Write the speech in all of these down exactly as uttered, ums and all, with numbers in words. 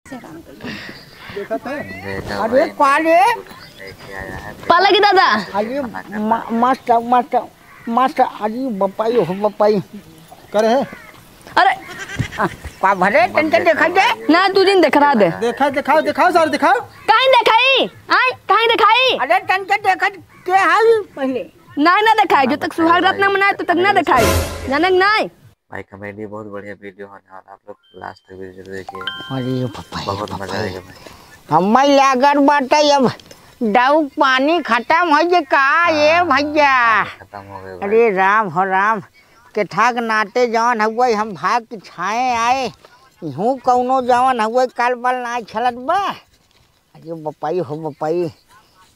देखा था? देखा अरे भाई, का रे? लेके आया है। पाला की दादा। अरे म-, मस्त, मस्त, मस्त। अरे बपाई हो बपाई। करे है? अरे। आ, का भरे? तनके देखा दे। ना, तू जिन देखा दे। देखा, दिखाओ, दिखाओ सर, दिखाओ। काहे देखाई? आय, काहे देखाई? अरे तनके देखा के हाल पहले। ना, ना देखाई, जो तक सुहाग रात ना मनाए, तो तक ना देखाई। जानक नाय? भाई, comedy बहुत बढ़िया video होने वाला, आप लोग last तक video देखिए। अरे बाप रे, बहुत बाप मजा रे। आएगा भाई। हम्मे लागत बाटे अब डौक पानी खतम होइ गए का, ए हाँ, भइया? पानी खतम हो गए भाई। अरे राम हो राम, केठाक नाते जवन हउए हम भाग के छाए आए, इहूँ कउनो जवन हउए कल बल नाहीं छलत बा। अरे बपई हो बपई,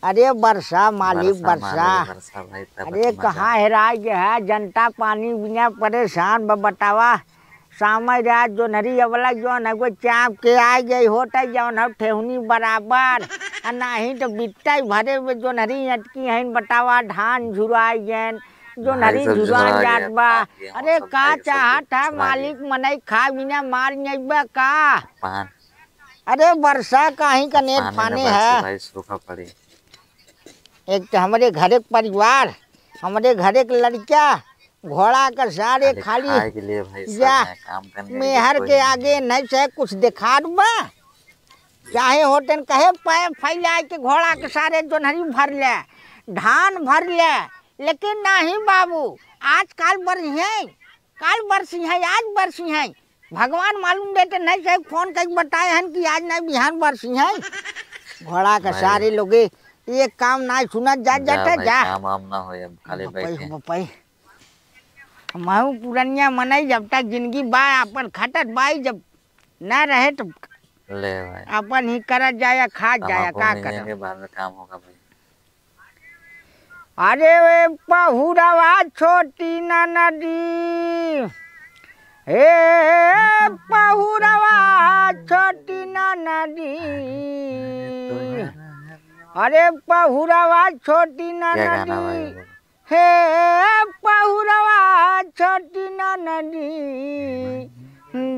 अरे बरसा मालिक बरसा, बरसा। मालिक बरसा भाई, तब अरे तो मजा। कहाँ हेराय गए है जनता, पानी बिना परेशान बा बतावा। सामय रात जोन्हरी अबला जौन है वो चाप के आय गए होत है जौन है ठेहुनी बराबर। आ नाहीं तो बित्तई भरे में जोन्हरी अटकी हैं बतावा, धान झुराय गए, जोन्हरी भाई सब झुरान झुरा जात गया, बा। बाप रे, हम अरे सब का भाई सब चाहत है झुरा मालिक, गया। मनई खा बिना मार नहीं बा का? पान। अरे बरसा काहीं का नेट पानी ना फाने बरसे है। भाई, सूखा पड़ी। एक तो हमरे घरे के परिवार, हमरे घरे के लड़का, घोड़ा का सारे खाली खाली खाए के लिए भाई सब या हैं, काम करने के लिए मेहर कोई के नहीं आगे है। नहीं से कुछ देखात बा। चाहे होतन कहे पाए फैला के घोड़ा के सारे जोन्हरी भर ले, धान भर ले, लेकिन नाहीं बाबू, आज काल बरसिहैं, काल बरसिहैं, आज बरसिहैं। भगवान मालूम देते नहीं से फोन कइके बताए हन कि आज नहीं बिहान बरसिहैं। घोड़ा के भाई। सारे लोगे ये काम नहीं सुनत जा, जा जाते भाई, जा। काम वाम ना होए, अब खाली बपई, बैठे। बपई। महू पुरनिया मनई जब तक जिंदगी बा अपन खटत बाई, जब ना रहे तो ले भाई। अपन ही करत जाया, खात अब जाया, आपको का नहीं करब? जाएंगे, बाद में काम होगा भाई। अरे वे पहुरवा छोटी ननदी, हे पहुरवा छोटी ननदी, अरे पहुरवा छोटी क्या गाना भाई ननदी, वो? हे पहुरवा छोटी ननदी,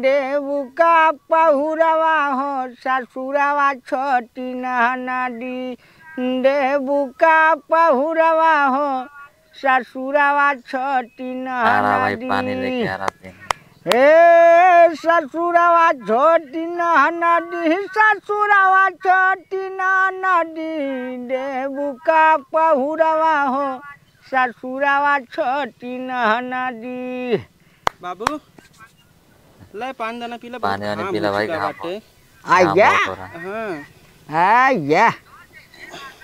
देबू का पहुरवा हो ससुरवा छोटी ननदी, देबू का पहुरवा हो ससुरवा छोटी आ रहा भाई, पानी ननदी। लेके आ रहा थे। हे ससुरवा छोटी ननदी, ससुरवा छोटी ननदी, देबू का पहुरवा हो ससुरवा छोटी ननदी। बाबू, ले पानी दाना पी ले, बहुत पानी वानी घाम पी ले हो भाई, चुका घाम बाटे। आ घाम गया? बहुत हो रहा है। हाँ। आ गया।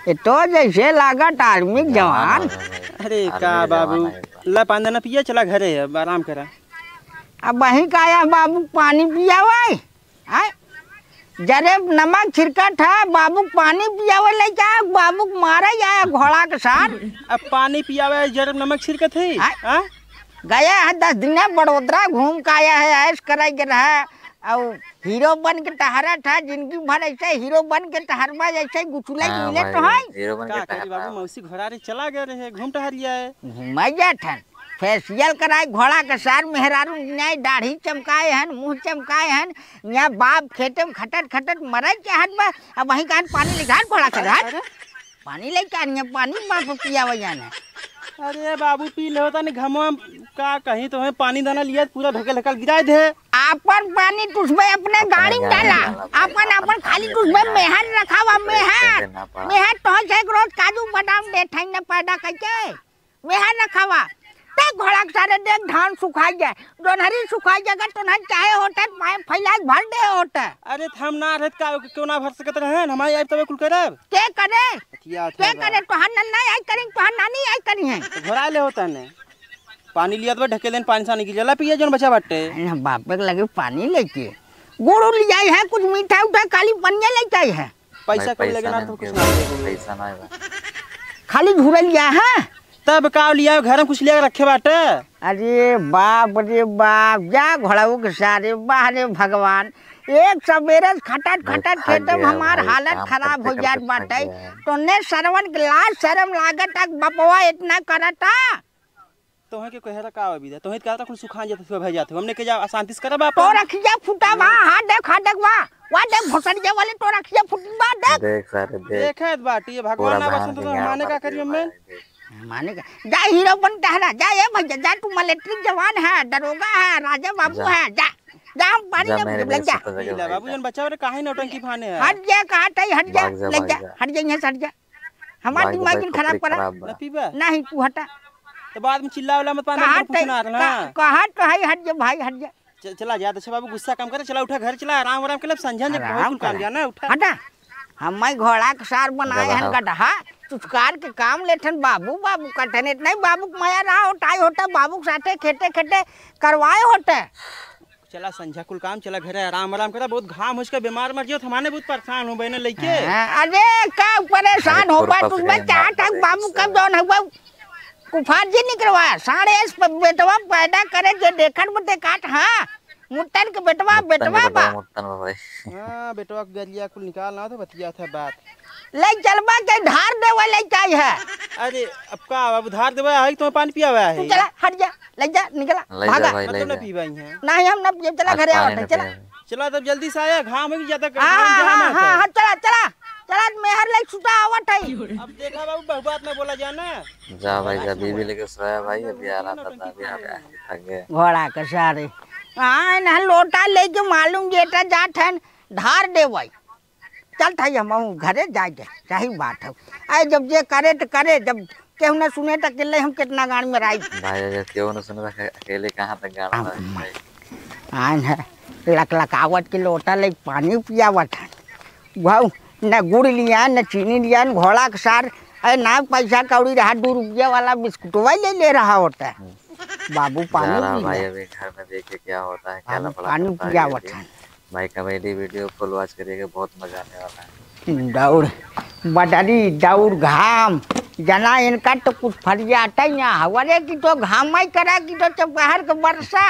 ये तो जैसे लागत आर्मी के जवान जवान। हो गए भाई। अरे आर्मी का के बाबू, जवान है भाई। ले पानी दाना पिया, चला घरे अब आराम करा। अब वहीं का आया बाबू, पानी पियावे। आय? जरे नमक छिड़कत है, बाबू पानी पियावे ले जा, बाबू मारे जाए घोड़ा के साथ। अब पानी पियावे जरे नमक छिड़कत है? आय? हाँ? गया है दस दिन बड़ोदरा घूम के आया है, ऐश करे के रहा, और हीरो बन के टहरत है, जिंदगी भर ऐसे हीरो बन के टहरबा, ऐसे गुचुले हाँ मिले भाई, तो है। हीरो बन के का करी टहरबा। बाबू, मौसी घोड़ा रे चला गए रहे, घूम टहर लिया है। घूमा जात है। फेशियल कराई घोड़ा के सार मेहरारू, नाई दाढ़ी चमकाए हन, मुंह चमकाए हन, यहाँ बाप खेते में खटत खटत मरत चाहत बा, अब वहीं कान पानी ले जात घोड़ा के सार। अरे। पानी लेके आ रही है, पानी बाप पियावे जाना। अरे बाबू पी ले होता नहीं घमवा में का कहीं तो है पानी दाना लिया पूरा ढकेल ढकेल गिराए दे। आपन पानी टुसबे अपने अपने गाड़ी में गाड़ी में डाला, डाला भाई, आपन आपन आपन खाली पानी टुसबे अपने गाड़ी मेहर में रखावा, टुसबे मेहर। इसे ना पड़ा। मेहर तो है एक रोज काजू बादाम दे ठाई न पैदा करके। मेहर रखावा। देख घोड़ा के सारे देख धान सुखाई जाए, जोन्हरी सुखाई जाएगा, तो ना चाहे होटल पाए फैलाए भर दे होटल। अरे तो हम ना रहत का, क्यों ना भर सकत रहन? हमारे आइब तबे कुल करब। के करे? हथिया, हथिया के बा। करे? तोहार नन्ना आई करी, तोहार नानी आई करी है। तो घोड़ा ले होता ने। पानी लिया तो ढकेल देन, पानी सानी की जला पिए जोन बचा बाटे। अरे हम बापे के लगे पानी लेके गुड़ उड़ लियाई है, कुछ मीठा उठा खाली पनिया लेके आई है। पैसा भाई, कम लगे पैसा ना नहीं तो कुछ के ना पास, लेगो। पैसा ना है भाई। खाली घुरल गया है। तब का लिया, घर में कुछ लिया रखे बाटे। अरे बाप रे बाप, जा घोड़ाऊ के सारे, बाह रे भगवान। एक सबेरे से खटत भाई, खटत थक खेते में गया हमार भाई, हालत काम खराब करते हो जात करते थक बाटे। गया है। तो ने सरवन के लाज शरम लागत तक बपवा इतना करता। तोहे के कहे रहा का अभी दे? तोहे का कुल सुखान जात हो, भाई जात हो। हमने के जा अशांति से करब आप। तोर अखिया फुटा बा, हाँ देख, हाँ देख बा। वा देख भोसड़िया वाले तोर अखिया फुटी बा, देख। देख सारे, देख। देखे बाटी, ये भगवान पूरा ना बसन तो माने का करियो मैं? माने का? जा हीरो बन टहरा, जा ए भैया, जा तू मिलिट्री जवान है, दरोगा है, राजा बाबू है, जा। जा हम पानी जा, ले, ले जा। पी ले बाबू, जन बचाओ रे, काहे नौटंकी फाने है? हट जा, कहा तई, हट जा, भाग जा, ले भाग जा, जा। हट जा, यहाँ से हट जा। हमार भाई के दिमाग भाई जिन खराब खोपड़ी करा। खराब बा। ना पीबा? नहीं, तू हटा। तो बाद में चिल्ला उल्ला मत, पानी कहा पूछना तई, ना। कहा तो है, हट जा भाई, हट जा। च-, चला जा, अच्छा बाबू गुस्सा कम करे, चला उठा घर चला, आराम आराम कर ले, समझा नहीं, आराम बहुत काम करे। जाना, उठा। हटा। हमार घोड़ा के सार बनाए गधा हन हो। गधा, चुचकार के काम लेठन बाबू, बाबू कठन, इतना ही बाबू के माया रहा होता, आई होता, बाबू के साथे खेते खेते करवाए होते। चला संझा कुल काम, चला घरे आराम आराम करा, बहुत घाम हो चुका, बीमार मर जियो, हमारे बहुत परेशान हो बहने लेके। हाँ, अरे का परेशान हो बा, तुझ में चाहत है बाबू कब जौन हुआ कुफार जी निकलवा, साढ़े इस प-, बेटवा पैदा करे जे देखत बते काट, हाँ, मुत्तन के बेटवा, मुत्तन के बेटवा बेटवा, बा। मुत्तन बा भाई। हाँ, बेटवा के गरिया कुल निकाल ना तो बतिया था बात। ले चलबा के धार देवे ले चाही है। अरे, अब का, अब धार देवे है, तुम्हें पानी पियावे है। तू चला, हट जा, ले जा, निकला, ले जा भागा। भाई, ले मतलब ना जा। पीबा ही है। नहीं, हम ना पिए, चला आज घरे पानी आवत है, ना चला। पियावे। चला तब जल्दी से आया, घाम हो जाता, हाँ, घाम हाँ, जाना हाँ, था। हाँ, चला, चला, चला, मेहर ले छुटा आवत है। अब देखा बाबू, बहु बात ना बोला जाना। जा भाई, जा, बीवी लेके सोया भाई, अभी आ रहा था, अभी आ गया, थक गए। घोड़ा के सारे। हाँ, ना लोटा लेके मालूम जेटा जात है, धार देवे। चल थाई, हम घरे जाए के, सही बात है। अरे, जब जे करे तो करे, जब केहू न सुने तो अकेले हम कितना गान में राई। भाई, अगर केहू न सुने तो अके-, अकेले कहाँ तक गाना हाँ, रहे भाई? आन है, लकलकावत के लोटा ले पानी पियावत है। वह न गुड़ लिया, न चीनी लिया, न घोड़ा के सार, अरे, ना पैसा कौड़ी रहा, दो रुपया वाला बिस्कुटवा ले ले रहा होता है। हम्म। बाबू, जा पानी रहा पी भाई, ले। अभी घर में देखिए क्या होता है, क्या बाबू, लफड़ा पानी करता है पियावत ये भी। है। भाई, comedy video full watch करिएगा, बहुत मजा आने वाला है। दौड़, बदरी, दौड़, घाम, जना इनका तो कुछ फरियाता ही ना, हवरे की तो घाम ही करा की तो चपहर के बरसा।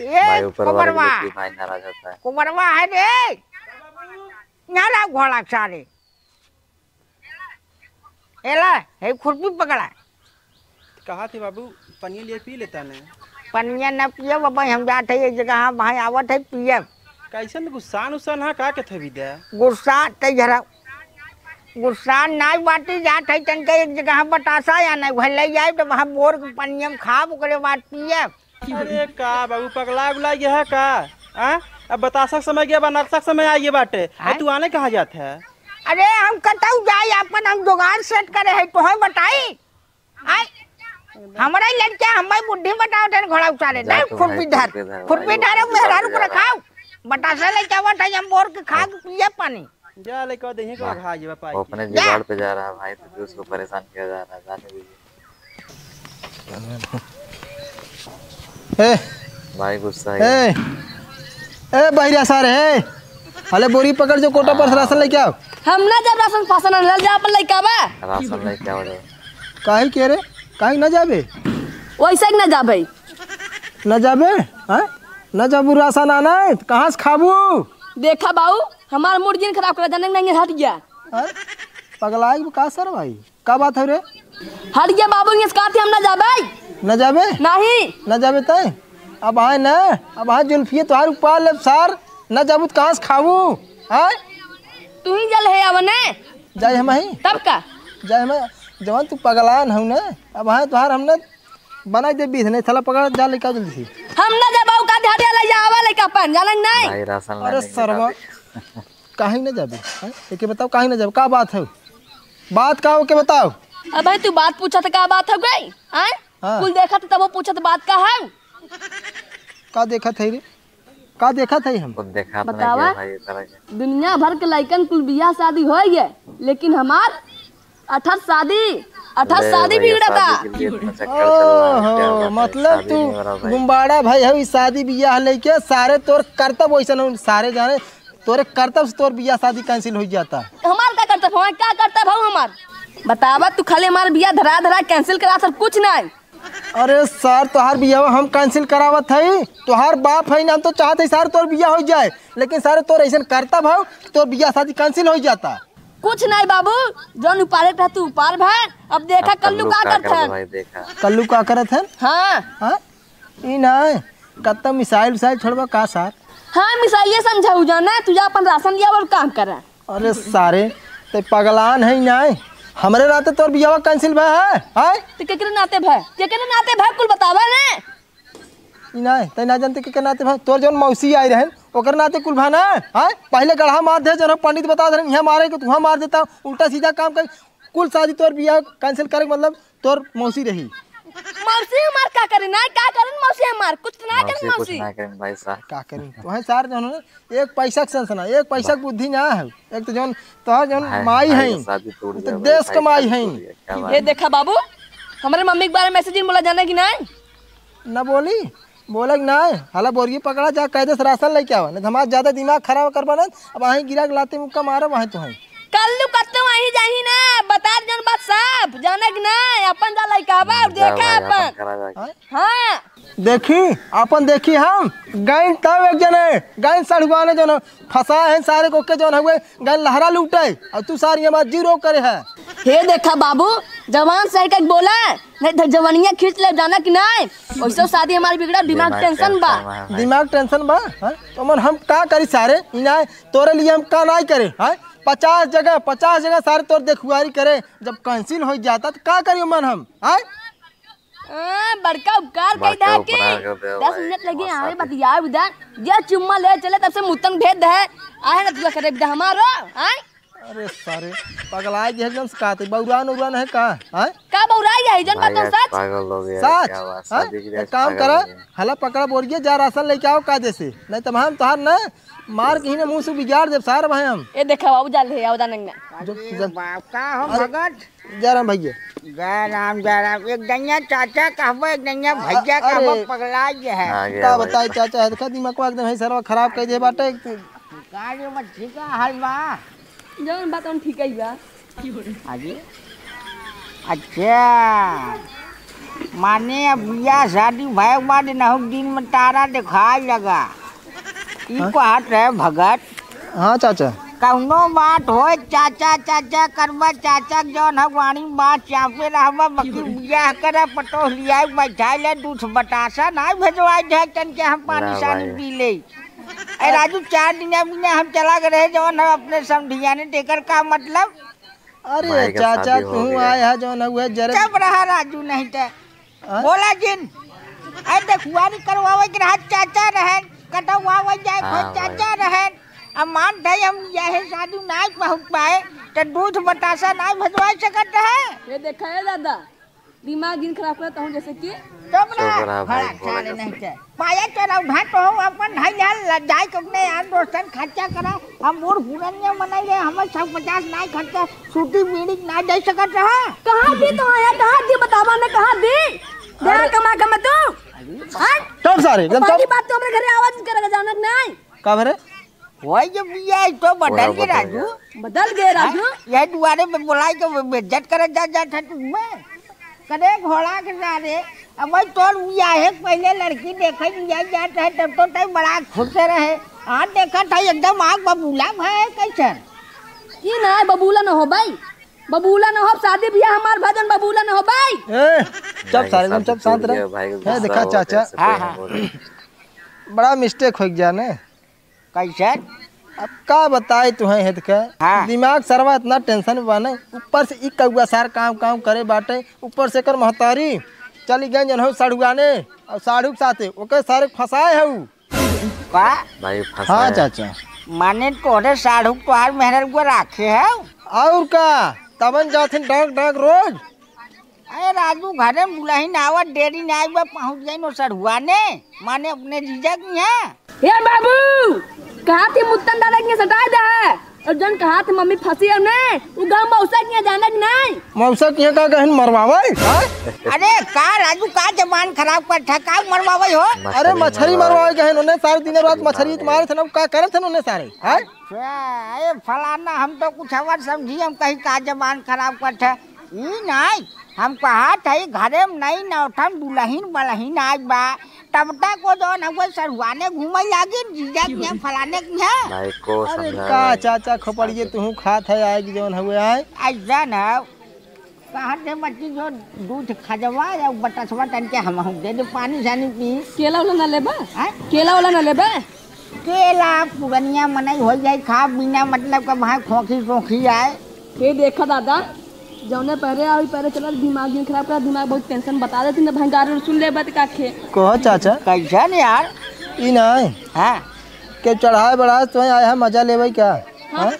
ए, भाई, ऊपर वाले की कोबरवा। लिट्टी भाई नाराज होता है। कोबरवा है रे, ना ला घोड़ा सारे। एला, हे खुरपी पकड़ा। कहा थे बाबू, पनिया लिए पी लेता ने। पनिया न पियब, अब हम जात है एक जगह, हाँ, भाई आवत है पियब। कैसन गुस्सान उस्सान हा, का के थवी दे? गुस्सा ते जरा, गुस्सा नाई बाटी, जात है तनके एक जगह बतासा या नहीं, घर ले जाए तो वहाँ बोर के पनिया में खाब, ओकरे बाद पियब। अरे का बाबू, पगला उगला गया है का? आ? अब बतासा के समय गया बा, नरसा के समय आ गया बाटे। अब आय? तू आने कहाँ जात है? अरे हम कतऊ जाई, अपन हम जुगाड़ सेट करे है, तोहे बताई? आय? हमरे लड़का हमें बुद्धि बताओ थे घोड़ा उतारे। जा नहीं, तू भाई, खुरपी धर, खुरपी धर भाई, खुरपी धर, मेहरारू को रखाओ। बतासा ले जावत है, हम बोर के खा के पिए पानी। जा लइका, देहे के वाह। घा जेबा पाई वो के। अपने जा। जुगाड़ पे जा रहा है भाई, तो उसको परेशान किया जा रहा है, जाने दीजिए। ए, भाई गुस्सा है। ए, ए, बहिरा सारे, ए। हले बोरी पकड़ जो कोटा पर से राशन लेके आओ। हम ना जब राशन फासन ले जा अपन लइका बा। राशन लेके आओ रे। काहे के रे? काहे ना जाबे? वैसे ही ना जाबे। ना जाबे? हाँ? ना जाबू राशन आना है, तो कहाँ से खाबू? देखा बाऊ, हमार मूड जिन खराब कर, जाने नहीं हट गया। हाँ? पगलाई का सर भाई? का बात है रे? हट गया बाबू, इस काते हम ना जाबे। ना जाबे? नहीं। ना जाबे तय? अब आए ना, अब आए जुल्फिए तोहार उपा लेब सार, ना जाबू तो कहाँ से खाबू? हाँ? तू ही जल है अब ने। जाए हम ही? तब का? जाए हम, जवान तू पगलान हऊ ना, अब आए तोहार हमने बनाई दे बीस नहीं, थला पकड़ जा लेके आओ जल्दी से। हम ना जाबे, का ध्यान ले जावा लेके अपन, जाने नहीं। भाई राशन अरे लाने के सरवा, बाद। काहे ना जाबे? हैं? एके बताओ, काहे ना जाबे? का बात है? बात का हो के बताओ। अब भाई, तू बात पूछत, का बात हो गई? हैं? हाँ। कुल देखत, तब वो पूछत, बात का है? का देखत है रे? का देखत है हम? कुछ देखा तो नहीं बतावा। गया भाई, इस तरह के। दुनिया भर के लइकन कुल बियाह शादी हो गए, लेकिन हमार अठर शादी, अठर ले शादी भाई, बिगड़ता। शादी के लिए इतना चक्कर चल रहा है, क्या ओहो, बात है? मतलब शादी तू नहीं हो रहा भाई। गुम्बाड़ा भाई हो, ई शादी बियाह लेके सारे तोर करतब वैसन हो, सारे जाने तोरे करतब से तोर बियाह शादी cancel हो जाता। हमार का करतब हो, का करतब हो हमार? बतावा तू, खाली हमार बियाह धरा धरा cancel करा, सब कुछ नहीं। अरे सार, तोहार बियाह हम cancel करावत हई, तोहार बाप है ना, हम तो चाहत हई सार तोर बियाह हो जाए, लेकिन सारे तोर ऐसन करतब हो, तोर बियाह शादी cancel हो जाता। कुछ नहीं बाबू, जौन उपारे रह तू उपार भा। अब देखा अब कल्लू कल्लू का का करत करत हन। भाई, देखा। कल्लू का करत हन? हाँ। हाँ? ई नहीं, कत्ता मिसाइल उसाइल छोड़बा का सार? हाँ, मिसाइल समझाऊ जाना, तू जा अपन राशन लिया और काम करा। अरे सारे, ते पगलान है नहीं, हमरे नाते तोर बियाह cancel भा है, हैं? ते केकरे नाते भा, केकरे नाते भा, कुल बतावा ने। ई नाय, तै ना जानते के, के नाते भा, तोर जौन मौसी आई रहन, ओकर नाते कुल भा ना, हाँ? पहिले गढ़ा मार दे, जौन पंडित बता दे, यहाँ मारे के, तू मार देता, उल्टा सीधा काम कर, कुल शादी तोर बियाह cancel करे के मतलब तोर मौसी रही। मौसी हमार का करे ना, का करन मौसी हमार, कुछ तो ना करन मौसी कुछ मौसी। ना करन भाई साहब। का करी? तोहे सार जौन है, एक पैसा के sense ना, एक पैसा के बुद्धि ना है। एक तो जौन, तोहर जौन भाई, माई भाई है, का शादी टूट तो गया, देश भाई, का माई शादी है। टूट गया, क्या बात ये है? देखा बाबू, हमरे मम्मी के बारे में ऐसे जिन बोला जाना कि नहीं? ना बोली, बोले कि नहीं, हाला बोरिये पकड़ा जा, कायदे से राशन लेके आवा, नहीं तो हमारा ज्यादा दिमाग खराब कर बने, अब वहीं गिरा के लाते मुक्का मारा वहीं तो है। कल्लू कत्ते वहीं जाही ना, बता जौन बात साफ, जाना कि नहीं, अपन जा लेके आवा और जा देखा भाई, अपन। अपन करा जाके। हाँ? हाँ। देखी, अपन देखी हम, गइन तब एक जने, गइन सड़ुआने जने, फंसा है सारे को के जौन हुए, गइन लहरा लूटे, और तू सारी हमार zero करे है। हे देखा बाबू, जवान सही कह बोला, नहीं तो जवानिया खींच ले जाना कि नहीं, वैसे शादी हमारी बिगड़ा, दिमाग दिमाग tension बा। Tension बा, हाँ। दिमाग tension बा, हाँ? तो मन हम का करी सारे, इनाय तोरे लिए हम का नहीं करे, हाँ? पचास जगह, पचास जगह सारे तोर देखुआरी करे, जब cancel हो जाता तो का करी मन हम, हाँ? हाँ, बड़का उपकार कई बड़का दा के। उपकार कर दे दस भाई, मिनट लगे मौसा आवे के। बतियाए उधर। जे चुम्मा ले चले तब से मुतन भेद है। आहे ना तुझा करे बिदा हमारो, आय? अरे सारे, पगलाए जे एकदम से कहते, बौरान उरान है का? आय? का बौराई है? जन भाई, बताओ आज सच। पागल हो गया, सच? क्या बात, आय? शादी के लिए एक आज काम पागल करा, हो गया। हला पकड़ा बोरिए, जा राशन लेके आओ कायदे से। नहीं तो हम तोहार ना मार के ही ना मुंह से बिगाड़ देब सार भाई हम। ए देखा बाबू, जा ले, आओ दा नंगना। जो, अरे जो, बाप, का हो अरे, भगत? जय राम भैया। जय राम, जय राम। एक दइया चाचा कहबो, एक दइया अ-, भैया कहबो, अरे। पगला जे है। आ गया का भाई। बताई चाचा, है देखा दिमागवा एकदम है सरवा खराब कर दे बाटे। का रे बच्ची, का हाल बा? जौन बा तौन ठीक ही बा। अजी? अच्छा, माने अब बियाह शादी भय के बाद नहुक दिन में तारा देखाए लगा। ई हाँ? कहत रहे भगत, हाँ चाचा। कौनो बात होय चाचा, चाचा करबा, चाचा के जौन है वाणी बात चापे रहबा, बाकी बियाह करे, पटोह लियाए, बैठाए ले, दूध बतासा नाय भेजवाए जाए, तन के हम पानी ना सानी भाई। पी ले। ए राजू, चार दिन बिना हम चला गए रहे, जौन है अपने समधिया ने, तेकर का मतलब? अरे भाई का चाचा, शादी हो तू गया। आए है जौन है उहे जरे चुप रहा राजू, नहीं ते हाँ? बोला जिन, अरे देखुआरी करवावे के रहा चाचा रहन, कटवावे जाए हाँ, कोई चाचा भाई। रहन। अब मान थे हम यही साधु नाच पहुँच पाए, तो दूध बतासा नाच भजवा सकत रहे। ये देखा है दादा, दिमाग जिन खराब करत हूँ जैसे कि चुप रहा, चुप रहा भाई, भड़ा बोला साले जब नहीं थे। पाया चोरा उठा तो हो अपन भाई यार ल-, जाए के अपने यार दोस्तन खर्चा करा। हम बूढ़ पुरनिया मनई रहे, हमें सौ पचास नाई खर्चा, सूटी बीड़ी ना दे सकत रहा। कहाँ दी तो है, कहाँ दी बतावा ने, कहाँ दी? दे अरे। कमा कमा तू। हाँ? चुप सारे, एकदम चुप। पहली बात तो हमरे घरे आवाज करे जानत नहीं। का भरे? वही जो बिया है तो बदल पूरा के बदल राजू। गया। बदल गए राजू। हाँ? यह दुआरे में बुलाई के बे-, बेइज्जत करे जा, जा था तू में। करे घोड़ा के सारे, अब भाई तोर बियाहे के पहिले लड़की देखे लिया जात रहे, तब तो तै बड़ा खुश रहे। आज देखा था एकदम आग बबूला भय कैसन। ई ना बबूला न हो भाई, बबूला न हो, शादी बियाह हमार भजन बबूला न हो भाई। ए, चुप भाई सारे, एकदम साहब चुप, शांत टूट रह। गया भाई, ए, गुस्सा देखा हो गया, चाचा, सब हाँ, कोई हाँ। बोल रहे। बड़ा mistake हो गया ने। कैसे? अब का बताई तुहें हेत के? हाँ। दिमाग सरवा इतना tension में बाने, ऊपर से ई कौआ सार काव काव करे बाटे, ऊपर से एकर महतारी चली गई जन हो साढ़ुआने और साढ़ू के साथे, ओके सारे फंसाए हऊ। का? भाई फंसाए। हाँ चाचा। माने तोरे साढ़ू तोहार मेहररुआ राखे है? और का? तबन जाथिन डाक डाक रोज। अरे राजू, घरे में दुलहिन आवत देरी नाई बा, पहुँच गई नो सढ़ुआ ने, माने अपने जीजा की यहाँ। हे बाबू, कहा थी मुत्तन डाले के सटाए दे है, और जन कहा थी मम्मी फंसी है ने, वो गाँव मौसा के यहाँ जाने के नहीं। मौसा के यहाँ का कहन मरवावे, हाँ? अरे का राजू, का जबान खराब कर था, का मरवावे हो? अरे मछरी मरवावे कहन, उन्हें सारे दिन रात मछरी मारे थे ना, का करे थे उन्हें सारे, हाँ? अच्छा, ए फलाना, हम तो कुछ और समझी, हम कहीं का जबान खराब कर था। ई नाई, हम कहत हई, घरे में नई नौठन दुलहिन बलहिन आइल बा, तब तक वो जौन हउए सरुआने घूमे लागिन, जीजा के यहाँ, फलाने के यहाँ। भाई को अरे समझा का भाई। चाचा खोपड़िए, तू खात है आए कि जौन हउए आए। ऐसा ना, कहत है बच्ची जो दूध खजवा या बटसवा तन के हम दे दे, पानी सानी पी। केला वाला ना लेबा? हैं? केला वाला ना लेबा? केला पुरनिया मनई हो जाए, खा बिना मतलब का भाई खोखी सोखी आए। ये देखा दादा, जौने पहरे आई पहरे चला, दिमाग नहीं खराब करा, दिमाग बहुत टेंशन बता देती ना भाई, गारी सुन ले बात का खे। कहो चाचा। कैसन यार? ई नाई। हाँ। के चढ़ाए बढ़ाए तो आए है मजा लेवे का? हाँ? हाँ?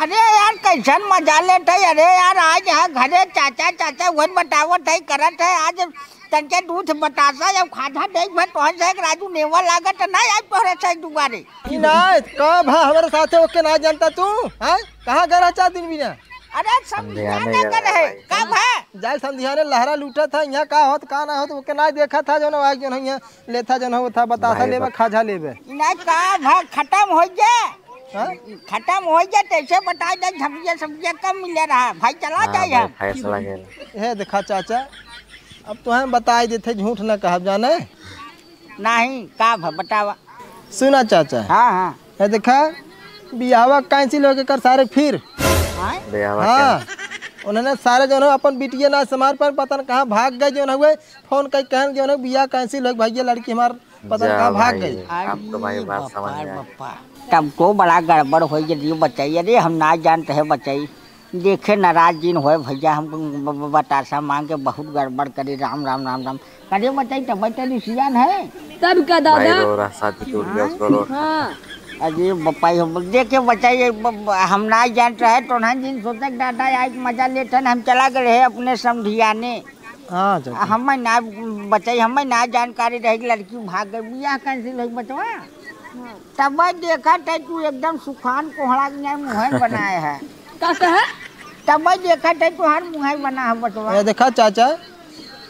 अरे यार, कैसन मजा लेत है? अरे यार, आज है घरे चाचा, चाचा वही बतावत है, करत है, आज तनके दूध बतासा जब खाधा देख भर तोहर से एक राजू नेवा लागत है, ना आज तोहरे से दुबारे। ई ना, का भा हमरे साथे ओके ना जानता तू? हैं? कहाँ गए रहा चार दिन बिना? अरे समधियाने समधियाने गए का रहे, भाई। का भा? जाए समधियाने लहरा लूटा था, यहाँ का होत का ना होत ओके ना देखा था, जो ना आज जो ना यहाँ लेथा जो ना होत था, बतासा भाई लेबे, बा- खाजा लेबे। ना का भा खत्म हो गया? हाँ? खत्म हो गया, तैसे बता दे, सब्जिया, सब्जिया कम मिले रहा, भाई चला हाँ, जाए भाई, हम। फैसला गेल। हे देखा चाचा, अब तोहें बताई देथे, झूठ न कहब, जाने? नहीं, का भ-, बतावा। सुना चाचा। हाँ, हाँ। ये देखा, बियाहवा cancel होके कर सारे फिर। हाँ? बियाहवा हाँ। Cancel। उन्होंने सारे जो है अपन बिटिया ना समार पर पता न कहाँ भाग गए, जो है फोन कई कहन जो है बियाह cancel हो भैया, लड़की हमार पता न जा कहाँ भाग भाई, गई। अब तो भाई अरे बात समझ बापा रे में आई। बापा। तब तो बड़ा गड़बड़ होई, यदि बचाई, अरे हम ना जानत है बचाई। देखे नाराज जिन होए भैया, हम ब-, ब-, बतासा मांग के बहुत गड़बड़ करे, राम, राम, राम, राम। करे बचाई, तब तो रिसियान है। तब का दादा? भाई रो रहा, शादी टूट गया, उसको रो। हाँ। अरे बपाई, हम देखे बचाई, ब-, ब-, हम ना जानत रहे, तो ना जिन सोचे दादा, आज मजा लेते हैं, हम चला गए रहे अपने समधियाने। हाँ, चाचा। हमें ना बचाई, हमें ना जानकारी रहे कि लड़की भाग गई, बियाह cancel होई बचवा। तब देखा थे तू एकदम सुखान कोहड़ा के यहाँ मुँह बनाए है। का कहे? तब देखा थे तू हर मुँह बना है बचवा। ए, देखा चाचा,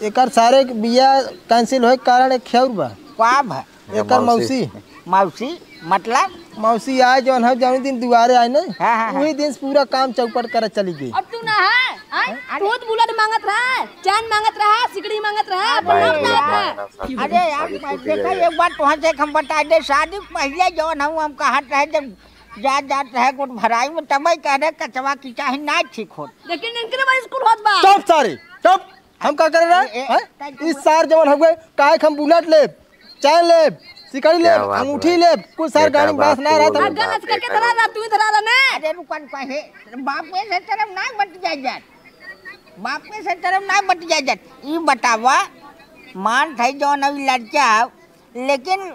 एकर सारे के बियाह cancel होए के कारण एक खेउर बा। का भा? एकर मौसी। मौसी। मौसी, मतलब? मौसी आए जौन है, जौन दिन दुआरे आए ना, हाँ, हाँ, हाँ। वही दिन से पूरा काम चौपट करे चली गई। अब तू ना है, हैं? अरे। तू तो बुलेट मांगत रहा, चैन मांगत रहा, सिकड़ी मांगत रहा, अब अरे ना यार, बतावत रहा। अरे यार, शादी मैं टूट देखा, गई। एक बात तोहर से हम बता दे, शादी पहले जौन हम, हम कहत रहे, जब जा जात रहे गोट भराई में, तब कह रहे कचवा की चाहे ना ठीक होत। लेकिन इनके लिए स्कूल होत बा। चुप सारे, चुप। हम का करे रहे? ए, ए, हैं? तै इस सार जवन हउए, काहे के हम बुलेट लेब, चैन लेब, सिकड़ी लेब, क्या बात अंगूठी है? लेब, कुछ सार बेटा गाड़ी में बाप बास ना को रहत बोले हम। बाप अगन असकर के बेटा धरा को। रहा, तू ही धरा रहा ने। अरे रुकन कहे, बाप में से तरफ ना बतिया जात। बाप में से तरफ ना बतिया जात। ई बतावा, मान थाई जौन अभी लड़का, लेकिन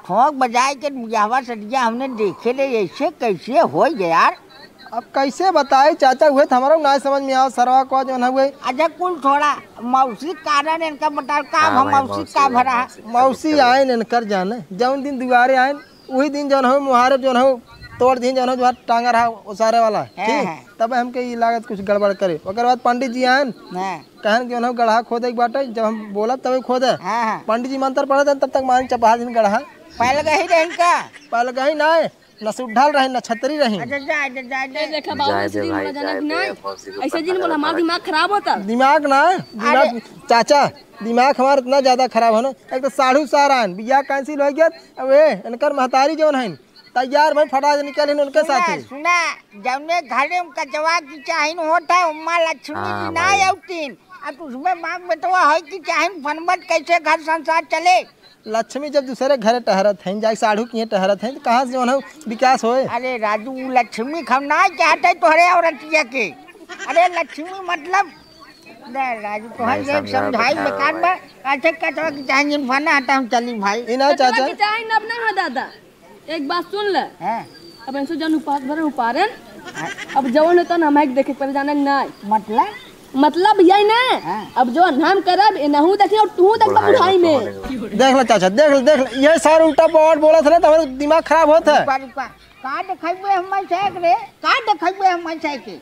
ठोक बजाए के बियाहवा सदिया हमने देखे ले, ऐसे कैसे हो गया यार? अब कैसे बताई चाचा, उहे तो हमरा ना समझ में आवा, सरवा को जौन हउए। अच्छा कुल छोड़ा, मौसी कारण इनका बता, का हाँ हम भाई, मौसी मौसी का है, भरा? मौसी का मौसी दिक्कत है। आइन इनकर जाने, जौन दिन दुआरे आइन, वही दिन जौन हउए मुहारे जौन हउए तोड़ दिन जौन हउए जो टांगा रहा उसारे वाला, हाँ, ठीक? हाँ। तब हमके ई लागत कुछ गड़बड़ करे। ओकर बाद पंडित जी आइन, हाँ। कहन कि उन्हें गड़हा खोदे के बाटे, जब हम बोलब तबे खोदे। हाँ, हाँ। पंडित जी मंत्र पढ़त हैं, तब तक मारी चपहा दिन गड़हा। पहले गही रहन का? पहले गही ना है, न सुड्ढल रही, न छतरी रही। अच्छा, जा, जा, जा, जा। ए, देखा बाबू, जाए ऐसे दे जिन भाई, बोला जाने जाए कि दे, ना, मौसी को ऐसे जिन पता बोला, हमारा लगा। दिमाग खराब होता। दिमाग ना, दिमाग, अरे। चाचा, दिमाग हमारा इतना ज्यादा खराब है ना, एक तो साढ़ू सार आन, बियाह cancel हो गया, अब ए, इनकर महतारी जौन है, तैयार भई फटाक से निकल हिन उनके सुना, साथे। सुना, जौने घरे में कचवा की चाहिन होत है, उम्मा लक्ष्मी हाँ, जी ना भाई। अउतीन। अब उसमें बाप बेटवा होई की चाहिन फनबट कैसे घर संसार चले? लक्ष्मी जब दूसरे घरे टहरत हैं, जाए साढ़ू किहे टहरत हैं, तो कहाँ से जौन है विकास होए? अरे राजू, उ लक्ष्मी हम ना चाहते तोहरे औरतिया के। अरे लक्ष्मी मतलब, ले राजू, तोहर भाई ये समझा समझाई बताओ बेकार भाई। बा। अच्छा, कचवा की चाहिन जिन फना हटा हम चली भाई। ई ना कचवा चाचा। की चाहिन अब ना हो दादा। एक बात सुन ले। हाँ। अब इनसे जौन उपास भरे उपारन, हाँ। अब जवन होता ना, हम देखे के पहले जाने के नाय। मतलब? मतलब यही ना, हाँ। अब जौन हम करब, इनहू देखी और तू देख बुढ़ाई बुढ़ाई में में। तो होने के बाद। देख ले चाचा, देख ले, देख ले, ये सारे उल्टा पवार बोला था ना, तो हमारा दिमाग खराब होता है। रुका, रुका। का देखेबे हम ऐसे एक रे? का देखेबे हम ऐसे के?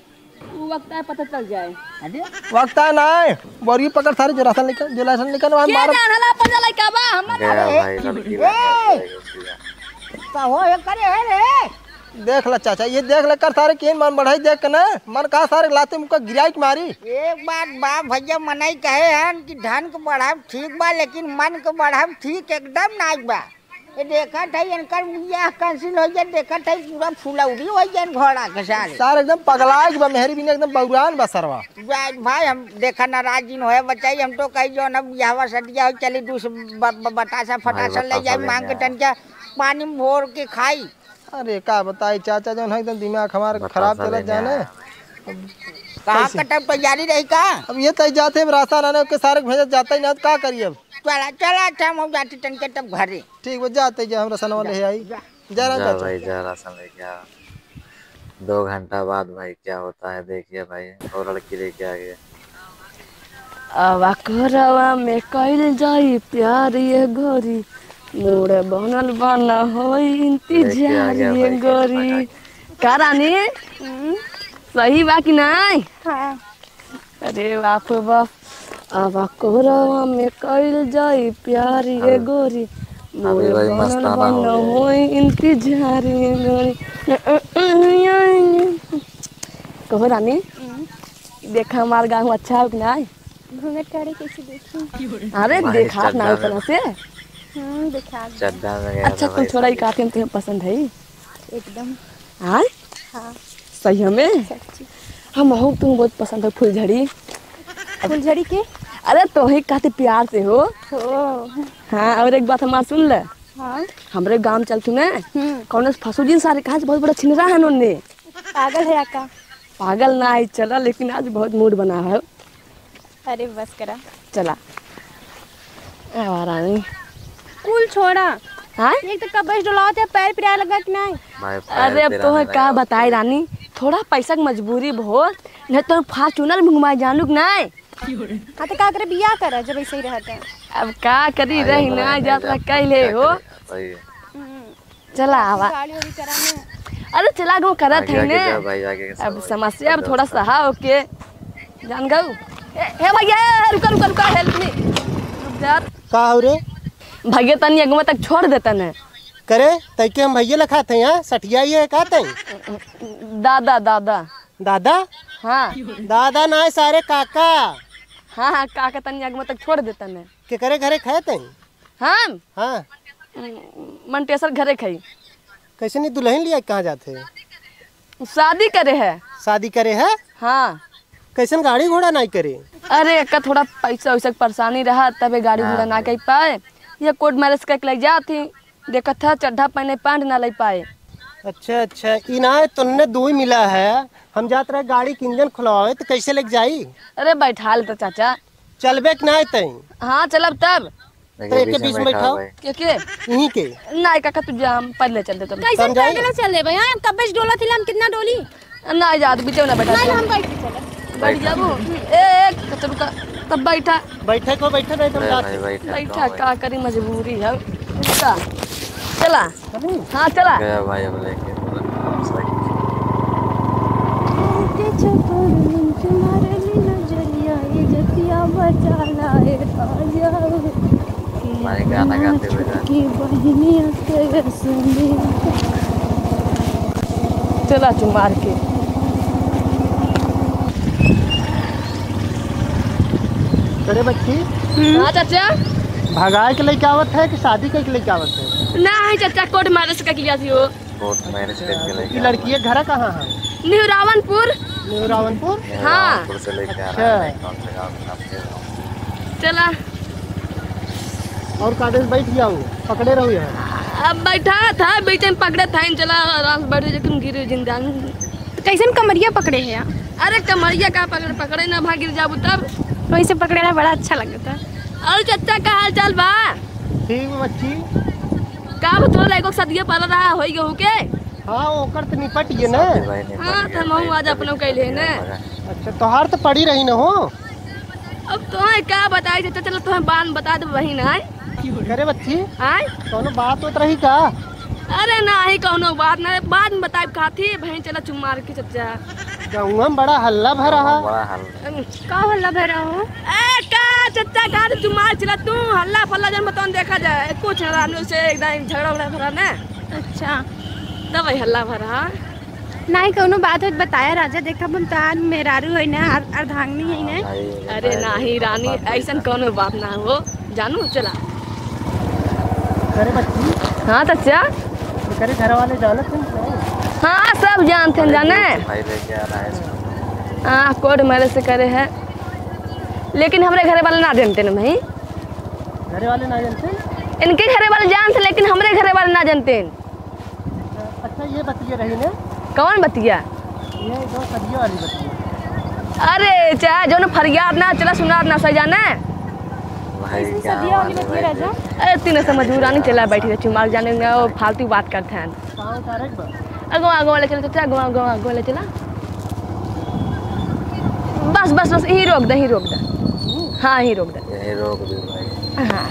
उ वक्त आए पता चल जाए। अरे? वक्त आए ना आए, बोरी पकड़ सारे जो राशन लेकर, जो राशन लेकर वहाँ क्या मारो। जानला अपन लड़का बा, हमर गया अरे, भाई, लड़की ए! लाने के लिए उसकी बात। कहो, ये करे है रे। देख ला चाचा, ये देख ले कर सारे, केन मन बढ़ाई देख के ना, मन कहा सारे लाते मुक्का गिराई के मारी। एक बात बा भैया, मनई कहे हन कि धन के बढ़ाव ठीक बा, लेकिन मन के बढ़ाव ठीक एकदम नाई बा। ये देखत है, इनकर बियाह cancel हो जाए, देखत है, पूरा फुलौरी हो जाए घोड़ा के सारे। सारे एकदम पगलाए के बा, मेहरी बिना एकदम बौरान बा सरवा। जा भाई, हम देखा नाराज जिन होए बचाई, हम तो कही जो ना बियाहवा सदिया हो, चली दूस ब-, ब-, बतासा भाई, फटासा ले बतासा जाए, ले मांग के जाए। तनके पानी में भोर के खाई। अरे का बताई चाचा, जौन है एकदम दिमाग हमार बतासा खराब चलत लेने जाने। आया। कहाँ कैसे? कटब तैयारी रही का? अब ये तय जाते, अब रास्ता लाने के सारे भेजत जाता ही ना, तो का करी अब? चला, चला, अच्छा, हम जाते तनके तब घरे। ठीक बा, जाते जा, हम रसनवा ले आई। जा। जा राम जा चाचा। भाई, जा राशन लेके आ। दो घंटा बाद भाई क्या होता है, देखिए भाई, वो लड़की लेके आ गई। अब अखरवा में कइल जाई प्यार ये गोरी, मूड बनल बना होई लेके आ इंतजार गया ये भाई, गोरी। का रानी? हम्म। सही बा कि नाई? हाँ। अरे बाप रे बाप, अब अखरवा में कइल जाई प्यार ये गोरी, अभी मूड भाई बनल मस्ताना हो बना गया। होई इंतजार ये गोरी। कहो रानी, हम्म। देखा हमार गाँव अच्छा हो कि नाई? घूंघट काढ़े कैसे देखी? अरे भाई, देखा ना चड्ढा में। अपना से। हम्म, देखा दे। चड्ढा में गया अच्छा, था कुल भाई छोड़ा, ई शादी। काफी हम तुम्हें पसंद है। एकदम। आय? हाँ। सही हमें? सच्ची। हम हो तुम बहुत पसंद है फुलझड़ी। फुलझड़ी के? अरे तो ही कहते प्यार से हो। हो। हाँ, और एक बात हमार सुन ले। हाँ। हमरे गांव चल तू ना। हम्म। कौन से फसू जिन सारे कहाँ से बहुत बड़ा छिनरा है नोने। पागल है का? पागल ना है, चला, लेकिन आज बहुत मूड बना है। अरे बस करा। चला। आवा रानी। कुल छोड़ा। हाँ? एक तो कब्बे से डोलावत है, पैर पिराए लगा कि नहीं? भाई, पैर अरे अब पिराने तोहे का लगा बताई उसको। रानी, थोड़ा पैसा के मजबूरी बहुत, नहीं तो Fortuner में घुमाए जानू कि नहीं? हाँ तो का करे, बियाह करा जब ऐसे ही रहते हैं। अब का करी, आगे रही बढ़ा ना नहीं जात जाए, रहा, कइले का हो। करे, सही है। हम्म। चला आवा। गाड़ी वाड़ी कराने। अरे चला गो करत आगे, है आगे ने। जा भाई, आगे के अब सब समस्या अब सब थोड़ा व्यवस्था। सहा ओके। जान गऊ। ए, हे भैया, रुका, रुका, रुका, help me। रुक जा। का हो रे? भैया तनी अगवा तक छोड़ देता ने। करे, तई के हम भैया लखात हैं यहाँ, सठिया ये का तई? दादा, दादा। दादा? हाँ। दादा ना है सारे काका। हाँ, हाँ, काका तनी अगवा तक छोड़ देता ने। के करे घरे खाए तई? हम? हाँ। उम, मंटेसर घरे खाई। कैसे नहीं दुल्हन लिया कहाँ जाते हैं? शादी करे है। शादी करे है? हाँ। कैसन गाड़ी घोड़ा नहीं करे? अरे, एका थोड़ा पैसा वैसा के परेशानी रहा, तबे गाड़ी घोड़ा हाँ, ना हाँ। कर पाए। ये court marriage करके ले जात ही, देखत है चड्ढा पहने पैंट ना ले पाए। अच्छा, अच्छा, ई ना है, तुन्ने दू ही मिला है, हम जात रहे गाड़ी के इंजन खुलवावे, तो कैसे लेके जाई? अरे, बैठा ले तो चाचा। चलबे के ना तई? हाँ, चलब तब। तो एके बीच में बैठाओ। के, के? यहीं के? ना, काका, तू जा, हम पहले चल देते हैं। कैसे समझाई? पैदल चल ले भाई? हाँ, हम कब्बे से डोला थी, हम कितना डोली? ना, जा, बीच में ना बैठा। नहीं, हम बैठ के चले। बैठ जाबो। ए, ए, तो रुका, तब बैठा। बैठे को बैठे, नहीं तो हम ले जाते। भाई, बैठे बैठा, तो का करी, मजबूरी है। रुका। चला। चली? हाँ, चला। गया भाई, अब लेके तुरंत मोटरसाइकिल। के चकोर में तुम्हारे लिए नजरिया, ये जतिया बचा लाए राजा। भाई, गाना गाते हुए जा। की बहिनिया के सुनी। चला तू मार के। अरे बच्ची। हम्म। हाँ चाचा। भगाए के लेके आवत है कि शादी के लेके आवत है? ना है चाचा, court marriage का किया थी वो। Court marriage करके लेके ये आया। लड़की के घर कहाँ है? नेहरावनपुर। नेहरावनपुर? हाँ। नेहरावनपुर से लेके आ रहा है, अच्छा। कौन से गाँव में आपके गाँव? चला। और कादे से बैठ जाओ, पकड़े रहो यहाँ। अब बैठा था, बीच में पकड़े था, चला आराम से बैठ, लेकिन गिरे जिंदा। तो कैसन कमरिया पकड़े है यार? अरे कमरिया का पकड़े, पकड़े ना, भाग गिर जाबू तब। वैसे पकड़े रहा, बड़ा अच्छा लगता। और चाचा का हाल चाल बा? ठीक बा बच्ची। का बा, तोरा लइको के शादिये पड़ा रहा, होई गहू के? हाँ, ओकर तो निपट गए ना। शादी भाई निपट हाँ, गया, तो हम भाई आज अपनो कभी कैले हैं ना। अच्छा, तोहार तो पड़ी रही ना हो। अब तोहे का बताई, चाचा, चलो तोहे बात बता दे, बहिन आए। करे बच्ची, आए? कौनो बात होत रही का? अरे नाही, कौनो बात ना, बाद में बताई, कहा थी, बहिन चला चुम्मा मार के चाचा। गाँव में बड़ा हल्ला भरा है। बड़ा हल्ला। का हल्ला भरा हो? ए, का चच्चा, का तू मार चिल्ला तू? हल्ला फल्ला जन बतौन देखा जाए। कुछ ना, रानू से एकदम झगड़ा उगड़ा भरा ना। अच्छा। तब हल्ला भरा। नाही, कौनो बात होत बताया राजा, देखा हम तोहार मेहरारू है ना, अर-, अर्धांगिनी है ना। हाँ, भाई, अरे बताया नाही तो रानी, बात होई ऐसन ना। कौनो बात ना हो, जानू, चला। करे बच्ची। हाँ, चाचा। करे घर वाले जानत हैं? हाँ, सब जानत हैं, अरे, जाने। भाई लेके आ रहा है इसको। हाँ, कोर्ट मैरिज से करे है, लेकिन हमरे घरे वाले ना जानते ना भाई। घरे वाले ना जानते? इनके घरे वाले जानते, लेकिन हमरे घरे वाले ना जानते। अच्छा, ये बतिया रही ने? कौन बतिया? ये जो सदिया वाली बतिया। अरे, चाहे जौन फरियाद ना, चला सुनार ना, सही जाने। भाई, ऐसी क्या सदिया वाली बात है बतिया भाई? राजा? अरे, तीन से मजबूरानी चला बैठी रहे, चुमार जाने में वो फालतू बात करते हैं। कहाँ उतारे के बा? अगवा, अगवा ले चला, चाचा, अगवा, अगवा, अगवा ले चला। बस, बस, बस, यहीं रोक दे, यहीं रोक दे। हाँ, यहीं रोक दे। यहीं रोक दे भाई। हाँ,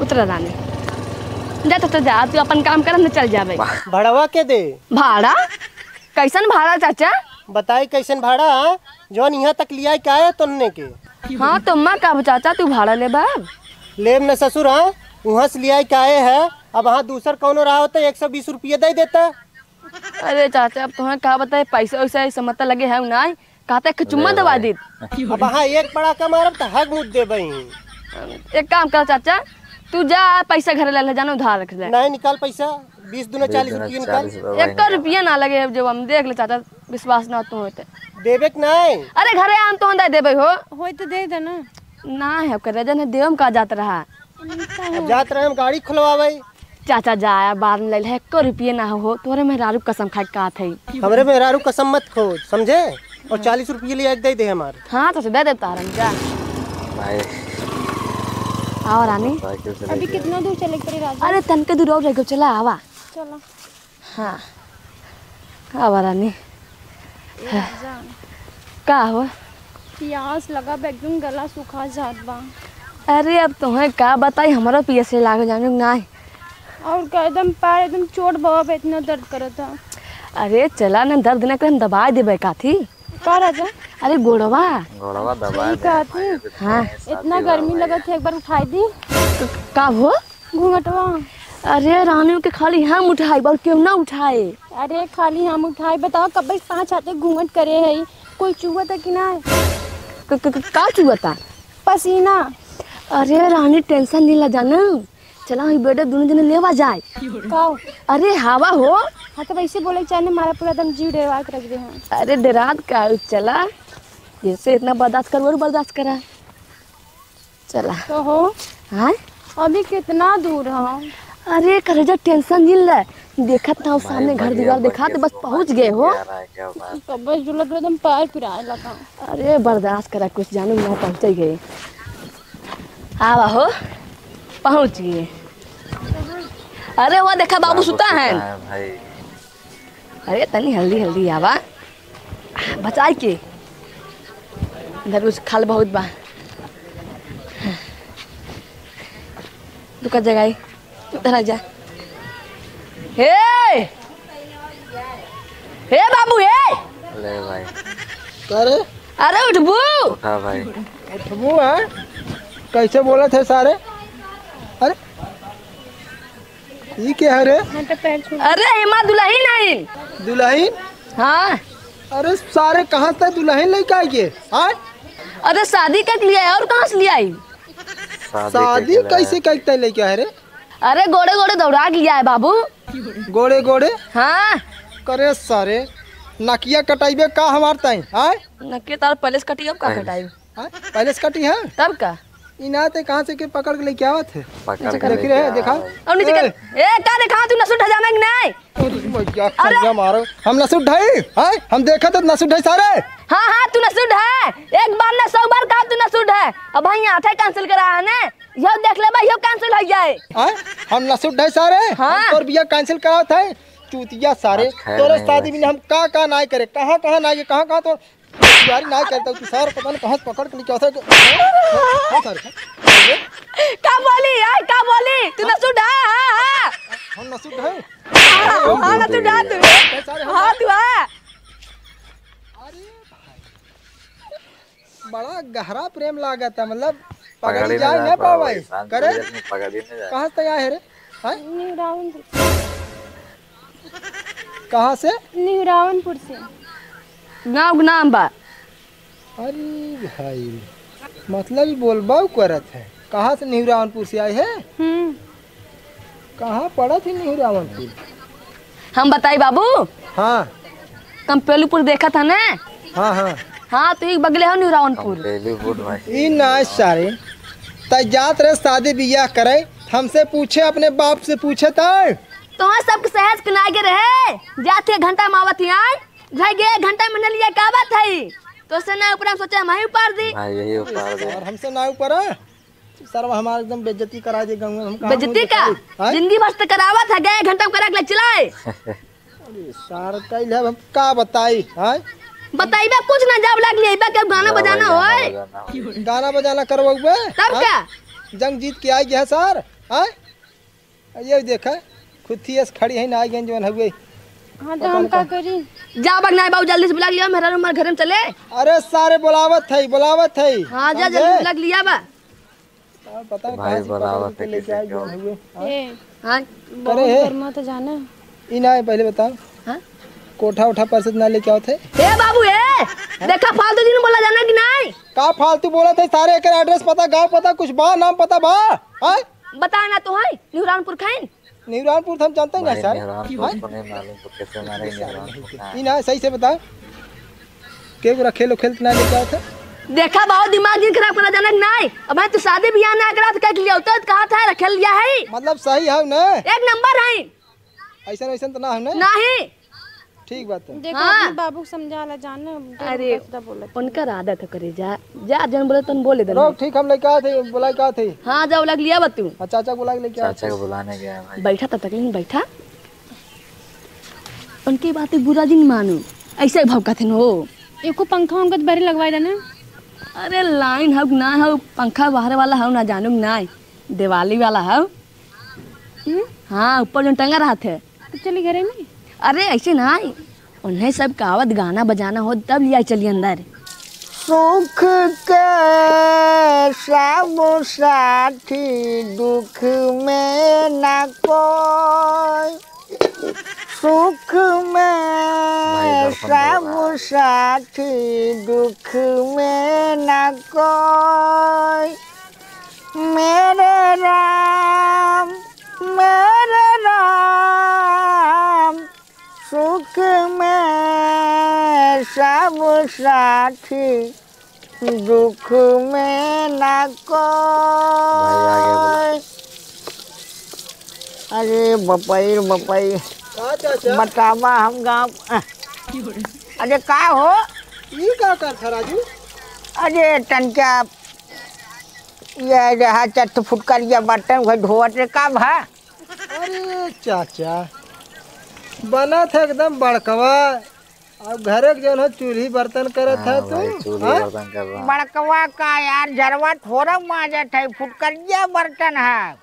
उतरा रानी। जा, चाचा, जा, तू अपन काम कर, हम चल जाबे। भड़वा के दे? भाड़ा? कैसन भाड़ा, चाचा? बताई, कैसन भाड़ा, हाँ? जौन यहाँ तक लियाई के आए तोन्ने के। हाँ, तो मैं का, चाचा, तू भाड़ा लेबा? लेब न ससुर, हाँ? वहाँ से लियाई के आए है, अब वहाँ दूसर कौनो रहा होता, एक सौ बीस रुपये दे देता। अरे चाचा, अब तुम्हें का बताए, पैसा वैसा ऐसे मत लगे है, नाई, कहते एक चुम्मा ले दबा भाई। दीत। अब हाँ, एक पड़ाका मारब त हग मुद देबे। एक काम कर चाचा, तू जा, पैसा घरे ले ले, जाना उधार रख ले। नहीं, निकाल पैसा, बीस दूना बीस चालीस दूना रुपये निकाल। चालीस रुपये भाई एक निकाल। रुपया ना लगे, जब हम देख ले चाचा, विश्वास ना तो होते। देबे के नहीं? अरे घरे आम तो दे देबे हो। होई तो दे देना। ना है, ओकर रजन है, देवम का जात रहा। अब जात रहे हम गाड़ी खुलवावे। चाचा जा, बाद में ले ले, एको रुपये ना हो, तोरे मेहरारू कसम खाए के कहत है। हमरे मेहरारू कसम मत खोज, समझे? और चालीस रुपये ले आके दे दे हमारे। हाँ, तो दे दे तारन जा। भाई। आओ रानी। साइकिल से अभी लेके कितना दूर चले के पड़ी राजा? अरे तनके दूर और रह गयो, चला आवा। चलो। हाँ। आवा रानी। ए राजा। का हो? पियास लगा बा, एकदम गला सूखा जात बा। अरे, अब तोहे का बताई, हमरो पियसे लाग जाने नाई। और का, एकदम पैर एकदम चोट बा, इतना दर्द करत है। अरे, चला ना, दर्द ना करे, हम दबाई देबे काथी। का राजा? अरे, गोड़वा। गोड़वा दबाई सही दे, कहत भाई, है। अभी हाँ। थोड़ा सा इतना भी गर्मी बाबा लगत है, एक बार उठाई दी। क-, का हो? घूंघटवा। अरे रानी के खाली हम उठाई, और केहू ना उठाए। अरे खाली हम उठाई, बताओ कब से पाँच हाथे घूंघट करे है, कोई चुअता कि ना? क-, क-, क-, का चुअता? पसीना। अरे रानी टेंशन नहीं ला जाना, चला ही बेटे दोनों जने लेवा जाए। का? अरे हवा हो। हाँ तो वैसे बोले चाहे मारा पूरा दम जीव डेरवा के रख दे हैं। अरे डेरात का, चला, जैसे इतना बर्दाश्त कर और बर्दाश्त करा। चला। कहो। हाँ? अभी कितना दूर है? अरे करेजा टेंशन जिन ले, देखत ना सामने घर दीवार देखा तो बस पहुँच गए हो। कब जुलत एकदम पैर पिराए लगा। अरे बर्दाश्त करा कुछ जानू ना पहुँचे गए। आवा हो, पहुँच गए। अरे वो देखा बाबू सुता है। भाई। अरे तनी हल्दी हल्दी आवा, बचाई के। इधर कुछ खाल बहुत बा। दुका जगाई, उधर आ जा। हे! हे बाबू, हे! ले भाई। का रे? अरे उठबू? उठा भाई। उठबू है? कैसे बोलत है सारे? अरे ई के है रे? हाँ, तो पैर छू। अरे, एमा दुलहिन आइन। दुलहिन? हाँ। अरे सारे, कहाँ से दुलहिन लेके आई के? हाँ? अरे, शादी करके लिया है, और कहाँ से लिया आई? शादी शादी करके कैसे करके तय लेके आए रे? अरे, गोड़े गोड़े दौड़ा के लिया है बाबू। गोड़े गोड़े? हाँ। करे सारे, नकिया कटाइबे का हमार ताई? हाँ? नकिया तार पहले से कटी, अब का कटाई? हाँ? पहले से कटी है? तब का? ई ना ते कहाँ से के पकड़ के लेके आवत है? पकड़ के देखी लेके रहे, आ देखा। रहा है। और नीचे ए! कर। ए, का देखा तू नसुट हजाना कि नहीं? अरे भैया, अरे! खंजा मारो। हम नसुट ढाई? हाँ? हम देखा तो नसुट ढाई सारे। हाँ, हाँ, तू नसुट है। एक बार ना सौ बार कहा तू नसुट है। अब भाई यहाँ थे cancel करा है ने। यो देख ले भाई, यो cancel हो जाए। हाँ? हम नसुट ढाई सारे? हाँ। हम तोर बिया cancel करावत है। चूतिया सारे। आज खैर तोरे नहीं शादी हुआ। में हम का का नाई करे, कहाँ कहाँ नाई, कहाँ कहाँ तो तैयारी ना करता तू सार, पता नहीं कहाँ से पकड़ के लेके आता है। हाँ, सारे। का बोली यार, का बोली? तू नसुट है, हाँ, हाँ। हम नसुट है। हाँ, हाँ, नसुट है तू। सारे हम हाँ, तू है। अरे भाई, बड़ा गहरा प्रेम लागत है, मतलब पगड़ी पगड़ी ना जाए ना पावे। करे? पगड़ी ना जाए। कहाँ से आए रे? हाँ? नहीं, राहुल। कहाँ से? निहुरावनपुर से। गाँव के नाम बा। अरे भाई, मतलब ई बोलबा करत है। कहाँ से निहुरावनपुर से आए है? हम्म। कहाँ पड़त है निहुरावनपुर? हम बताई बाबू। हाँ। कंपेलूपुर देखत है ना? हाँ, हाँ। हाँ, तो एक बगले हो निहुरावनपुर। कंपेलूपुर भाई। ई ना सारे, तै जात रहे शादी बियाह करे, हमसे पूछे, अपने बाप से पूछे तै। तोहर सबके सहज के नागे रहे, जात के घंटा में आवत ही आए, भाई गे घंटा में न लिया का बात है? तो से ना ऊपर हम सोचे हम ही उपार दी। हाँ, यही उपार दे। और हमसे ना ऊपर है। सरवा हमार एकदम बेइज्जती करा दे गाँव में, हम कहाँ बेइज्जती मुँह का? दिखाई? हाँ? जिंदगी भर से करावत है, गए घंटा में करा के ले चलाए। अरे सार, कइल है, हम का बताई, हाँ? बताइबा कुछ ना, जाब लाग लिया, के गाना हाँ, बजाना गाना होए। बजाना होए। गाना बजाना करवाउबे, तब हाँ? का? जंग जीत के आई गया सार, हाँ? ये देखा, खुद थी ऐस खड़ी है ना, आई गई जवन हुए। हाँ, तो पता हम नहीं का का। करी? जा बग ना बाबू, जल्दी से बुला लिया, मेहरारू हमारे घर में चले। अरे सारे, बुलावत है, बुलावत है। हाँ, जा समझे? जल्दी बुला लिया बा। अब पता नहीं भाई कहाँ से पकड़ बुलावत के है, लेके किसी आई को। जवन हुए। हाँ? ए, हाँ? बहुत अरे हे। गर्मा तो जाना। ई ना है, पहले बताओ। हाँ? कोठा उठा पर से ना लेके आओ थे। ए बाबू, ए! देखा, फालतू जिन बोला जाना कि नहीं? का फालतू बोला थे? सारे एकर address पता, गाँव पता, कुछ बा, नाम पता बा? हाँ? बता ना तो है, निहुरानपुर खाइन। निहुरानपुर तो हम जानते ही ना भाई, सर। निहुरानपुर हाँ? को नहीं मालूम तो कैसे मारे निहुरानपुर का? ई ना, सही से बता। के को रखेल उखेल तो ना लेके आओ थे? देखा, बहुत दिमाग जिन खराब करा जाना कि नहीं। अब भाई, तू शादी बियाह ना करा तो कह लिया होता तो कहा था, रखेल लिया है। मतलब सही है ना? एक नंबर है। ऐसन वैसन तो ना है ना? नहीं। ठीक बात है। देखो, हाँ। अपने बाबू को समझा ला, जान ना, अरे, उल्टा सीधा बोलत है। उनकर आदत है करे, जा, जा, जन बोले तन बोले दे। रोक, ठीक, हम लेके आए थे, बुला के आए थे। हाँ, जाओ, लग लिया बा तू। हाँ, चाचा को बुला के लेके आए चाचा थे। को बुलाने गया है भाई। बैठा, तब तक लेकिन बैठा। उनकी बातें बुरा जिन मानो, ऐसे ही भौंकत हन हो। एको पंखा उनका तो बरे लगवाए देना। अरे, लाइन हउ ना हउ, पंखा बाहर वाला हउ ना, जानू ना, दिवाली वाला हउ। हम्म? हाँ, ऊपर जो टंगा रहत है। तो चली घरे में। अरे, ऐसे ना, उन्हें सब कहावत गाना बजाना हो, तब लिया चली अंदर। सुख के सब साथी, दुख में ना कोई। सुख में भाई, दर्शन सब करवा। साथी, दुख में ना कोई। मेरे राम, मेरे राम, सुख में सब साथी, दुख में ना भाई, आगे बोलो। कोई। अरे बपई रे बपई, का चाचा? बतावा हम गाँव। अरे का हो? ई का करत ह राजू? अरे तनका ये रहा चट फुटकर ये बर्तन उहे धोवत रे, का भा? अरे चाचा, बनत है एकदम बड़कवा। अब घरे के जौन हो चूल्ही बर्तन करत है हाँ तू, भाई, चूल्ही हाँ? बर्तन कर रहा हूँ। बड़कवा का यार, झरवा थोड़ा माजत है, फुटकरिया बर्तन है।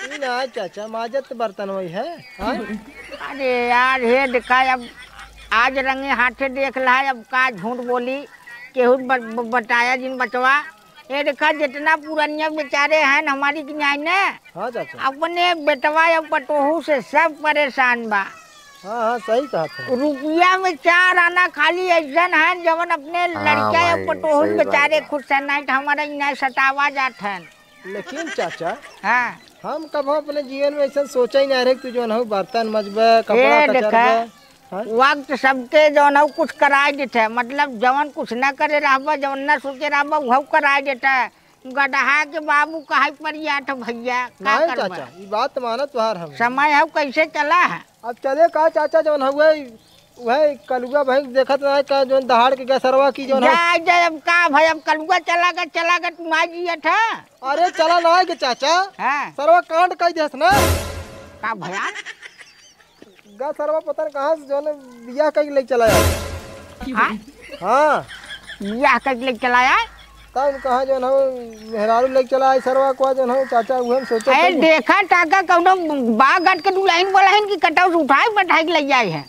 ई ना चाचा, माजत बर्तन वही है, हाँ? अरे यार, हे देखा, अब आज रंगे हाथे देख ला है, अब का झूठ बोली, केहू ब-, ब-, बताया जिन बचवा। ये देखा, जितना पुरनिया बेचारे हैं न हमारी किनारे ने, हाँ चाचा। अपने बेटवा या पतोहू से सब परेशान बा। हाँ, हाँ, सही कहत है। रुपया में चार आना खाली ऐसन है, जवन अपने हाँ लड़का या भाई, पतोहू सही बात बेचारे बा। खुश है, नहीं तो हमारा इन्हें सतावा जात है। लेकिन चाचा, हाँ। हम कभो अपने जीवन में ऐसन सोचा ही नहीं रहे कि तू जौन हो बर्तन मजबे, कपड़ा ए, कचरबे। देखा, हाँ? वक्त सबके जौन हो कुछ कराए देते हैं, मतलब जौन कुछ ना करे रहबा, जौन ना सोचे रहबा, वह कराए देता है। गदहा के बाबू कहे पर या तो भैया, का नहीं करबा? चाचा, ई बात मानत तुहार हम। समय हो कैसे चला है? अब चले का चाचा, जौन हुए, वह कलुआ भाई देखत ना है का, जौन दहाड़ के गैसरवा की जौन हो। जाए, जाए, अब का भाई, अब कलुआ चला गया, चला गया, तू ना जियत है। अरे चला ना है के चाचा, हाँ। सरवा कांड कई देस ना। का भया? गा सरवा पता न कहाँ से जौन बियाह कइके लेके चला आए। हाँ? हाँ। बियाह कइके लेके चला आए? तब कहाँ जौन हो मेहरारू लेके चला आए सरवा को जौन हो चाचा उहे हम सोचे ए, थे। देखा टाका कौनो बाग घाट के दुल्हन बोलहन की कटौ से उठाए बैठाए के ले जाए है।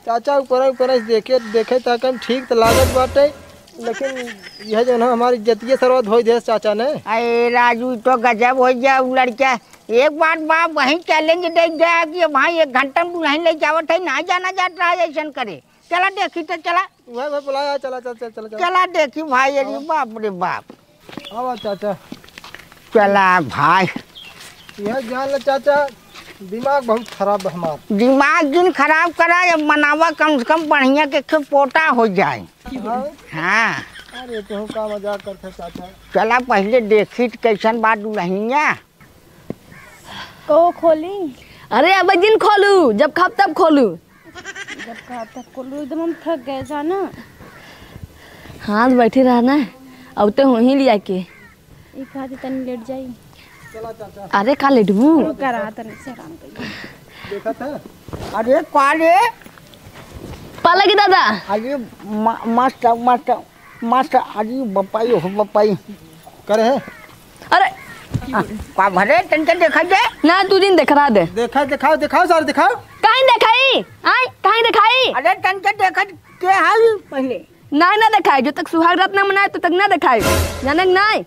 चाचा ऊपर ऊपर से देखे, देखे तक हम ठीक त लागत बाटे। लेकिन यह जो ना हमारी इज्जतिया सरवा धोई देस चाचा ने। अरे राजू, ई तो गजब होइ गया उ लड़का। एक बार बाप वहीं challenge दे गया कि भाई एक घंटा में दुल्हन ले जावत है, ना जाना जात रहा ऐसन करे। चला देखी तो चला। वह, वह बुलाया, चला, चल, चल, चल, चल। चला देखी भाई, अरे हाँ। बाप रे बाप। हाँ चाचा। चला भाई। यह जान ले चाचा, दिमाग बहुत खराब है हमार। दिमाग जिन खराब करा, अब मनावा कम से कम बढ़िया के खे पोटा हो जाए। हाँ। हाँ। अरे तू का मजाक करत है चाचा। चला पहले देखी त कैसन बा दुल्हनिया। कहो खोली। अरे अब जिन खोलू, जब खाब तब खोलू। जब खाब तब खोलू, एकदम हम थक गए जाना। हाँ, बैठी रहा ना, अब तो वहीं लिया के। ई कहा थी तनी लेट जाई। अरे का लेटबू? रुका रहा तनी से आराम करिए। देखा था? अरे का रे? पाला की दादा। अरे म-, मस्त, मस्त, मस्त। अरे बपाई हो बपाई। करे है? अरे। आ, का भरे तनके देखा दे। ना तू दिन देखा दे। देखा, दिखाओ, दिखाओ सारे दिखाओ। काहे देखाई? आय, काहे देखाई? अरे तनके देखा के हाल पहले। नाहीं ना देखाई, जब तक सुहाग रात ना मनाए तब तक ना देखाई। जाने कि नाहीं?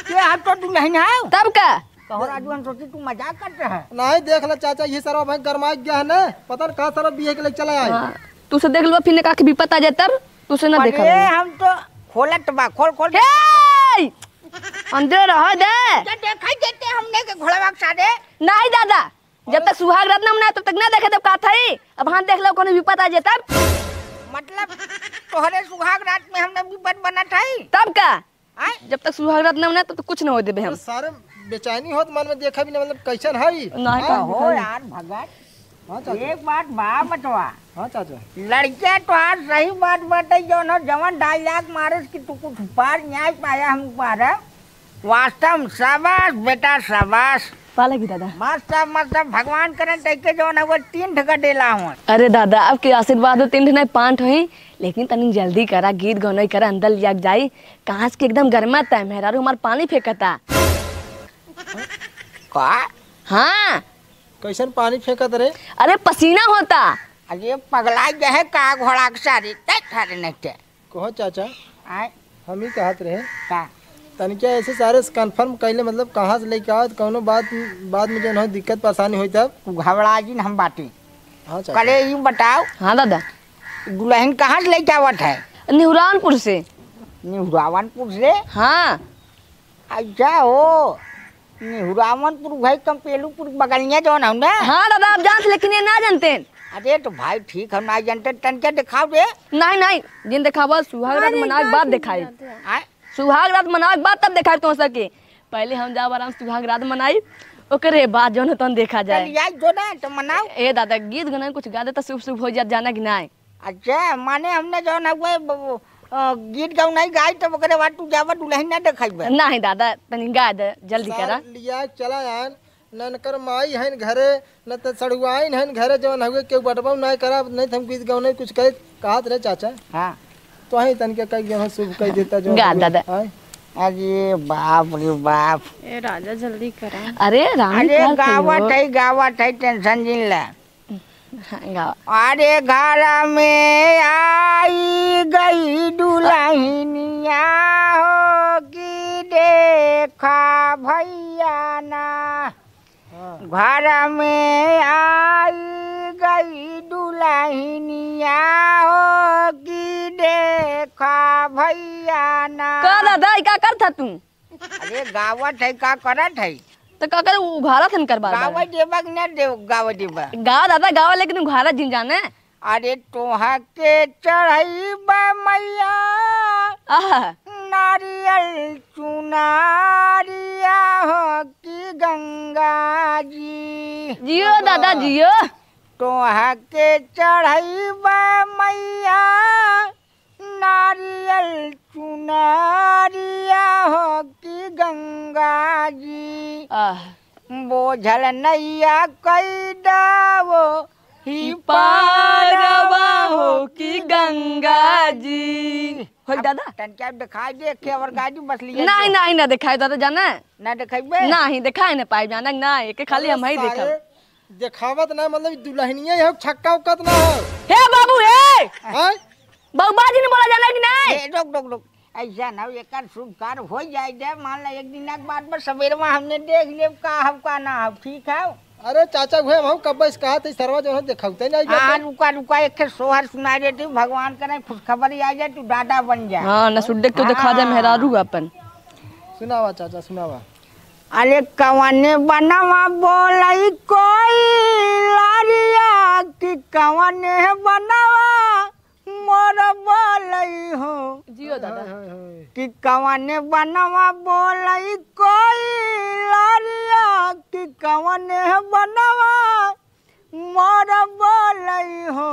के हाथ तो दुल्हन है? तब का? कहो राजू, हम सोची तू मजाक करत है। नाहीं, देख ले चाचा, ये सरवा भाई गरमाई गया है ना, पता न कहाँ सरवा बियाह के लिए चला आए। हाँ, तू से देख लो, फिर ने कहा कि विपत आ जाए तब, तू से ना देखा अरे, भाई। हम तो खोलत बा, खोल, खोल। हे! अंदर रह दे। क्या देखाई देते हमने के घोड़वा के सारे? नाहीं दादा, जब तक सुहाग रात ना मनाए तब तक ना देखे, तब का था ही? अब हाँ देख लो, कोनो विपत आ जाए तब। मतलब तोहरे सुहाग रात में हमने विपत बना था ही? तब का? आय? जब तक सुहाग रात ना मनाए, तब तक कुछ ना हो देबे हम। अरे सारे बेचैनी होत मन में, देखा भी ना, मतलब कैसन है ई? नाहीं, हाँ? का हो दिखाई? यार भगत, हाँ चाचा। एक बात बा बतवा। हाँ चाचा। लड़के तो आज सही बात बाटे, जौन हो जवन dialogue मारस कि तू कुछ पार न्याय पाया हम पार। वास्तव में शाबाश बेटा, शाबाश। पाला की दादा। मस्त, मस्त, भगवान करे तैके जौन है वो तीन ठे गडेला हो। अरे दादा, आपके आशीर्वाद हो तीन ठे नहीं पाँच ठे ही, लेकिन तनी जल्दी करा, गीत गौनई करा, अंदर लिया के जाई। कांच के एकदम गरमाता है, मेहरारू हमार पानी फेंकता। का? हाँ। कैसन पानी फेंकत रे? अरे पसीना होता। अरे पगला गए है का घोड़ा के सारी, ते सारे नहीं ते। कहो चाचा। आय। हम ही कहत रहे। का? तनिका ऐसे सारे से confirm कैले, मतलब कहाँ से लेके आवत, कौनो बात, बाद में जौन हो दिक्कत परेशानी होई तब। तू घबरा जिन हम बाटी। हाँ चाचा। करे ई बताओ। हाँ दादा। दुल्हन कहाँ से लेके आवत है? निहुरानपुर से। निहुरावनपुर से? हाँ। अच्छा हो, निहुरावनपुर भाई कंपेलूपुर बगलिया जौन हौ ना? हाँ दादा, आप जानत, लेकिन ये ना जानते हैं। अरे तो भाई ठीक हम ना जानते, तनके दिखाओ दे। नहीं, नहीं, जिन दिखावा सुहाग रात अरे मनावे के बाद दिखाई। आय? सुहाग रात मनावे के बाद तब दिखाई तो सके। पहले हम जाओ आराम से सुहाग रात मनाई, ओकरे बाद जौन तौन देखा जाए। चल यार जो ना तो मनाओ। ए दादा, गीत गाना कुछ गा दे तो शुभ शुभ हो जात, जाना कि नहीं? अच्छा, माने हमने जौन हउए ब-, अ, गीत गौनाई गाई, तब ओकरे बाद तू जावा दुल्हन ना देखइबे। नाही दादा, तनी गा दे, जल्दी सार करा। लिया चला आन, ननकर माई हन घरे, न त सड़ुआइन हन घरे, जौन हउए केहू बटबौ नाही करा, नहीं त हम गीत गौनाई कुछ कहे, कहत रहे चाचा। हाँ। तो ही तनिके कई जौन शुभ कह देता जौन गा हउए। दादा। हाँ। अरे बाप रे बाप। ए राजा, जल्दी करा। अरे रानी, अरे का गावत कहियो? है, गावत है, tension जिन ले। हाँ, गावा। अरे घर में आई गई दुल्हनिया हो कि देखा भैया ना। हाँ। घर में आई गई दुल्हनिया हो कि देखा भैया ना। का दादा, ई का करत ह तू? अरे गावत है, का करत है? तो का करे, उघारत हन करबार बार। गावे देबा कि ना दे, गावे देबा? गावा दादा, गावा, लेकिन उघारत जिन जाने। अरे तोहा के चढ़इबा मैया आहा। नारियल चुनारिया हो कि गंगा जी। जियो दादा, जियो। तोहा के चढ़इबा मैया नारियल चुनरिया हो कि गंगा जी। आह। बोझल नैया कई दावो ही ही पारवा पारवा हो हो कि कि गंगा गंगा जी। जी। होई अब दादा? तनके दिखाई दे के और गाड़ी बस लिए नाही, जो। नाही, ना दिखाई दादा, जाना? ना दिखाइबे? नाही, दिखाई ना पाई, जाना कि नाही, एके खाली अरे हम ही सारे, देखब। देखावत ना, मतलब, ई दुल्हनिया है, छक्का उक्कत ना हो। हे बाबू, हे! हैं? बाबू, बाजी नहीं बोला जाना कि नहीं? ए, रुक, टोक, टोक। ऐसा ना हो, एकर शुभ कार्य हो जाए दे। मान ला एक दिन के बाद बस सवेरे में हमने देख लेब का हव का ना हव, ठीक है? अरे चाचा, उहे हम कब्बे से कहा था, सरवा जो है देखावते नहीं हाँ, जाते। रुका, रुका, एक ठे सोहर सुनाई देती, भगवान करे खुशखबरी आ जाए, तू दादा बन जा। हाँ, न सुड्डे के दिखा दे हाँ। मेहरारू अपन। सुनावा चाचा, सुनावा। अरे कवने बनवा बोलई कोई लरिया कि कवने बनवा मोर बोलई हो। जियो दादा। हाय, हाय, हाय। कि कवने बनवा बोलई कोई लरिया कि कवने बनवा मोर बोलई हो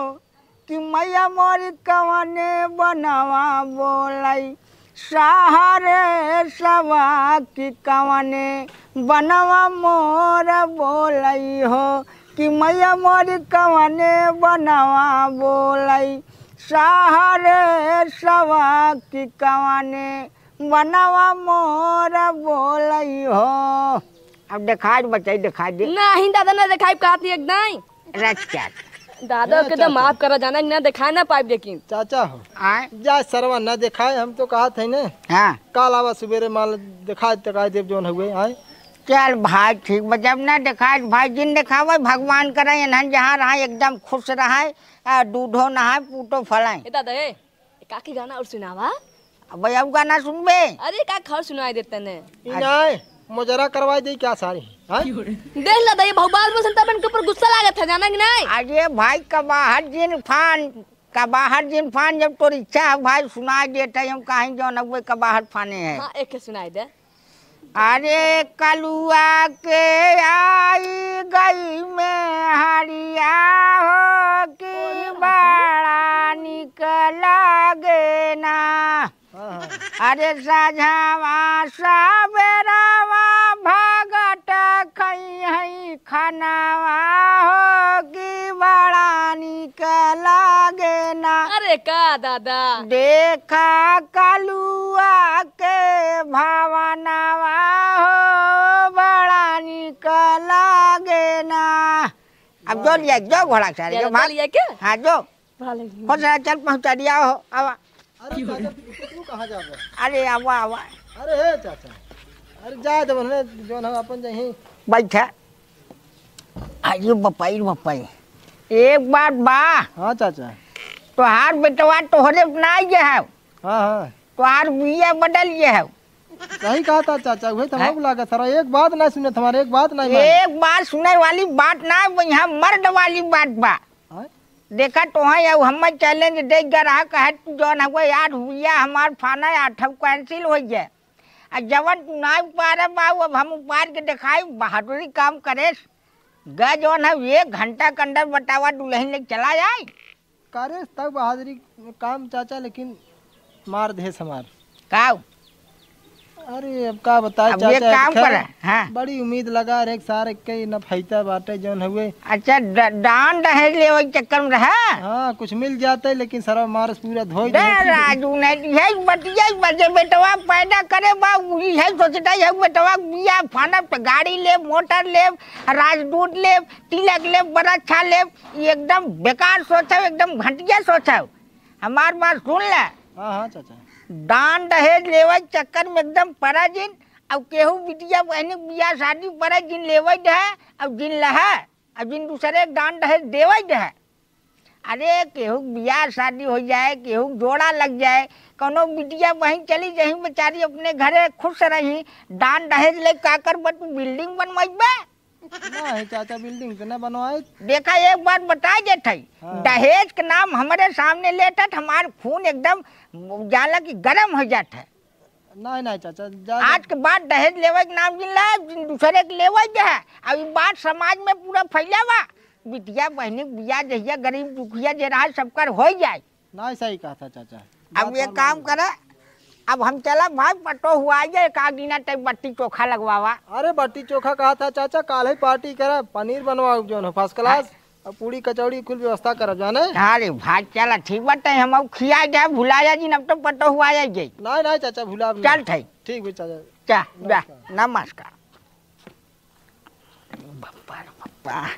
कि मैया मोरी कवने बनवा बोलई सहरे सवा कि कवने बनवा मोर बोलई हो कि मैया मोरी कवने बनवा बोलई सहरे सवा कि कवने बनवा मोर बोलई हो। अब देखाई बचाई, देखाई दे। नहीं दादा, ना देखाई, कहत ही एकदम। रच क्या? दादा ए, के तो चाचा। माफ करा जाना कि ना देखाए ना पाइब, लेकिन चाचा हो। आए? जा सरवा ना देखाए, हम तो कहत है ना। हाँ। काल आवा सुबेरे माल देखाए, देखाए देव जौन हुए, आए। चल भाई, ठीक बा, जब ना देखाए भाई, जिन देखावे, भगवान करे, इन्हन जहाँ रहा एकदम खुश रहे, आ, दूधो नहाए, पूतो फलाए। ए दादा, ए, काकी गाना और सुनावा। अब अब गाना सुनबे? अरे, का खर सुनाई देते ने। ई नाय, मोजरा करवाई दे क्या सारी, हाँ? देख ला, ये भगवान में संता बन के ऊपर गुस्सा लागत है, जाना कि नहीं? अरे भाई, कबाहर जिन फान, कबाहर जिन फान, जब तोर इच्छा है भाई, सुनाई देते हैं, हम कहीं जौन हुए कबाहर फाने हैं। हाँ, एक सुनाई दे। अरे कलुआ के आई गई में हरिया हो कि बड़ा निक लागे ना। हाँ, हाँ। अरे साझावा सबेरावा भगत खई है खनावा हो कि बड़ा निक लागे ना। अरे का दादा? देखा कलुआ के भवनवा हो बड़ा निक लागे ना। अब जो लिया, जो घोड़ा के सारे, जो जो भाग। लिया के? हाँ, जो। भाग लगी। हो सारा चल पहुँचा दिया हो, आवा। अरे चाचा, तू, तू कहाँ जा रहा है? अरे आवा, आवा। अरे हे चाचा, अरे जा दे बने, जो ना अपन जहीं। बैठा। आइयो बपाई, बपाई। एक बात बा। हाँ चाचा। तोहार बेटवा तोहरे ना आइए है। हाँ, हाँ। तोहार बिया बदल ये है। सही कहा था चाचा, वही तो हैं? हमको लगा सारा एक बात ना सुने, तुम्हारे एक बात ना माने। एक बात सुने वाली बात ना, वो यहाँ मर्द वाली बात बा। हैं? देखा तो है, अब हम challenge दे गया रहा, कहे तू जौन हगो यार हुइया हमार फाना आठव cancel हो जाए। आ जवन तू ना उपारे बाऊ, अब हम उपार के देखाई, बहादुरी काम करेस। ग जौन है, एक घंटा के अंदर बतावा, दुल्हन ले चला जाए। करेस तब बहादुरी काम चाचा, लेकिन मार देस हमार। काऊ? अरे, अब का बताए अब ये चाचा, काम खैर, करे, हाँ। बड़ी उम्मीद लगा रहे, सारे के न फायदा बाटे जौन हुए। अच्छा, ड-, दान दहेज लेवे के चक्कर में रहा? हाँ, कुछ मिल जाते, लेकिन सरवा मारस पूरा धोई दे देती। राजू ने यही बतिया बजे बेटवा पैदा करे बा, यही सोचता है बेटवा बिया फानब त गाड़ी लेब, मोटर लेब, राजदूत लेब, तिलक लेब, बरच्छा लेब, एकदम बेकार सोचब, एकदम घटिया सोचब। हमार बात सुन ले। हाँ, हाँ, चाचा। दान दहेज लेवे के चक्कर में एकदम परा जिन, अब केहू बिटिया बहनी के बियाह शादी परे जिन लेवे दे, अब जिन लहे, अब जिन दूसरे के दान दहेज देवे दे। अरे, केहू के बियाह शादी हो जाए, केहू के जोड़ा लग जाए, कौनो बिटिया बहन चली जहीं बेचारी अपने घरे खुश रही, दान दहेज ले का करबे, तू building बनवाइबे? नहीं चाचा, building तो ना बनवाए। देखा, एक बात बताए देत हई, हाँ। दहेज के नाम हमरे सामने लेत हत, हमार खून एकदम जाला कि गरम हो जात है। नहीं, नहीं चाचा, जा, आज के बाद दहेज लेवे के नाम जिन ला, जिन दूसरे के लेवे के है। अब ई बात समाज में पूरा फैला बा। बिटिया बहनी के बियाह जहिया गरीब दुखिया जे रहा, सबकर हो जाए। नहीं, सही कहा था चाचा। अब बात ये वाला काम है। करे, अब हम चला भाई, पटो हुआ जे एक आध दिना तक बट्टी चोखा लगवावा। अरे बट्टी चोखा कहा था चाचा, काल ही party करा, पनीर बनवाओ जौन हो first class, हाँ। अब पूड़ी कचौड़ी कुल व्यवस्था करब जाने। हाँ रे भाई, चला ठीक बात है, हम अब खिया जाए, भुला जाए जिन, अब तो पटो हुआ जाए जे। नहीं, नहीं चाचा, भुलाब नहीं। चल ठीक। ठीक भाई चाचा। चा, जा, नमस्कार। नमस्कार। बप्पा रे बप्पा,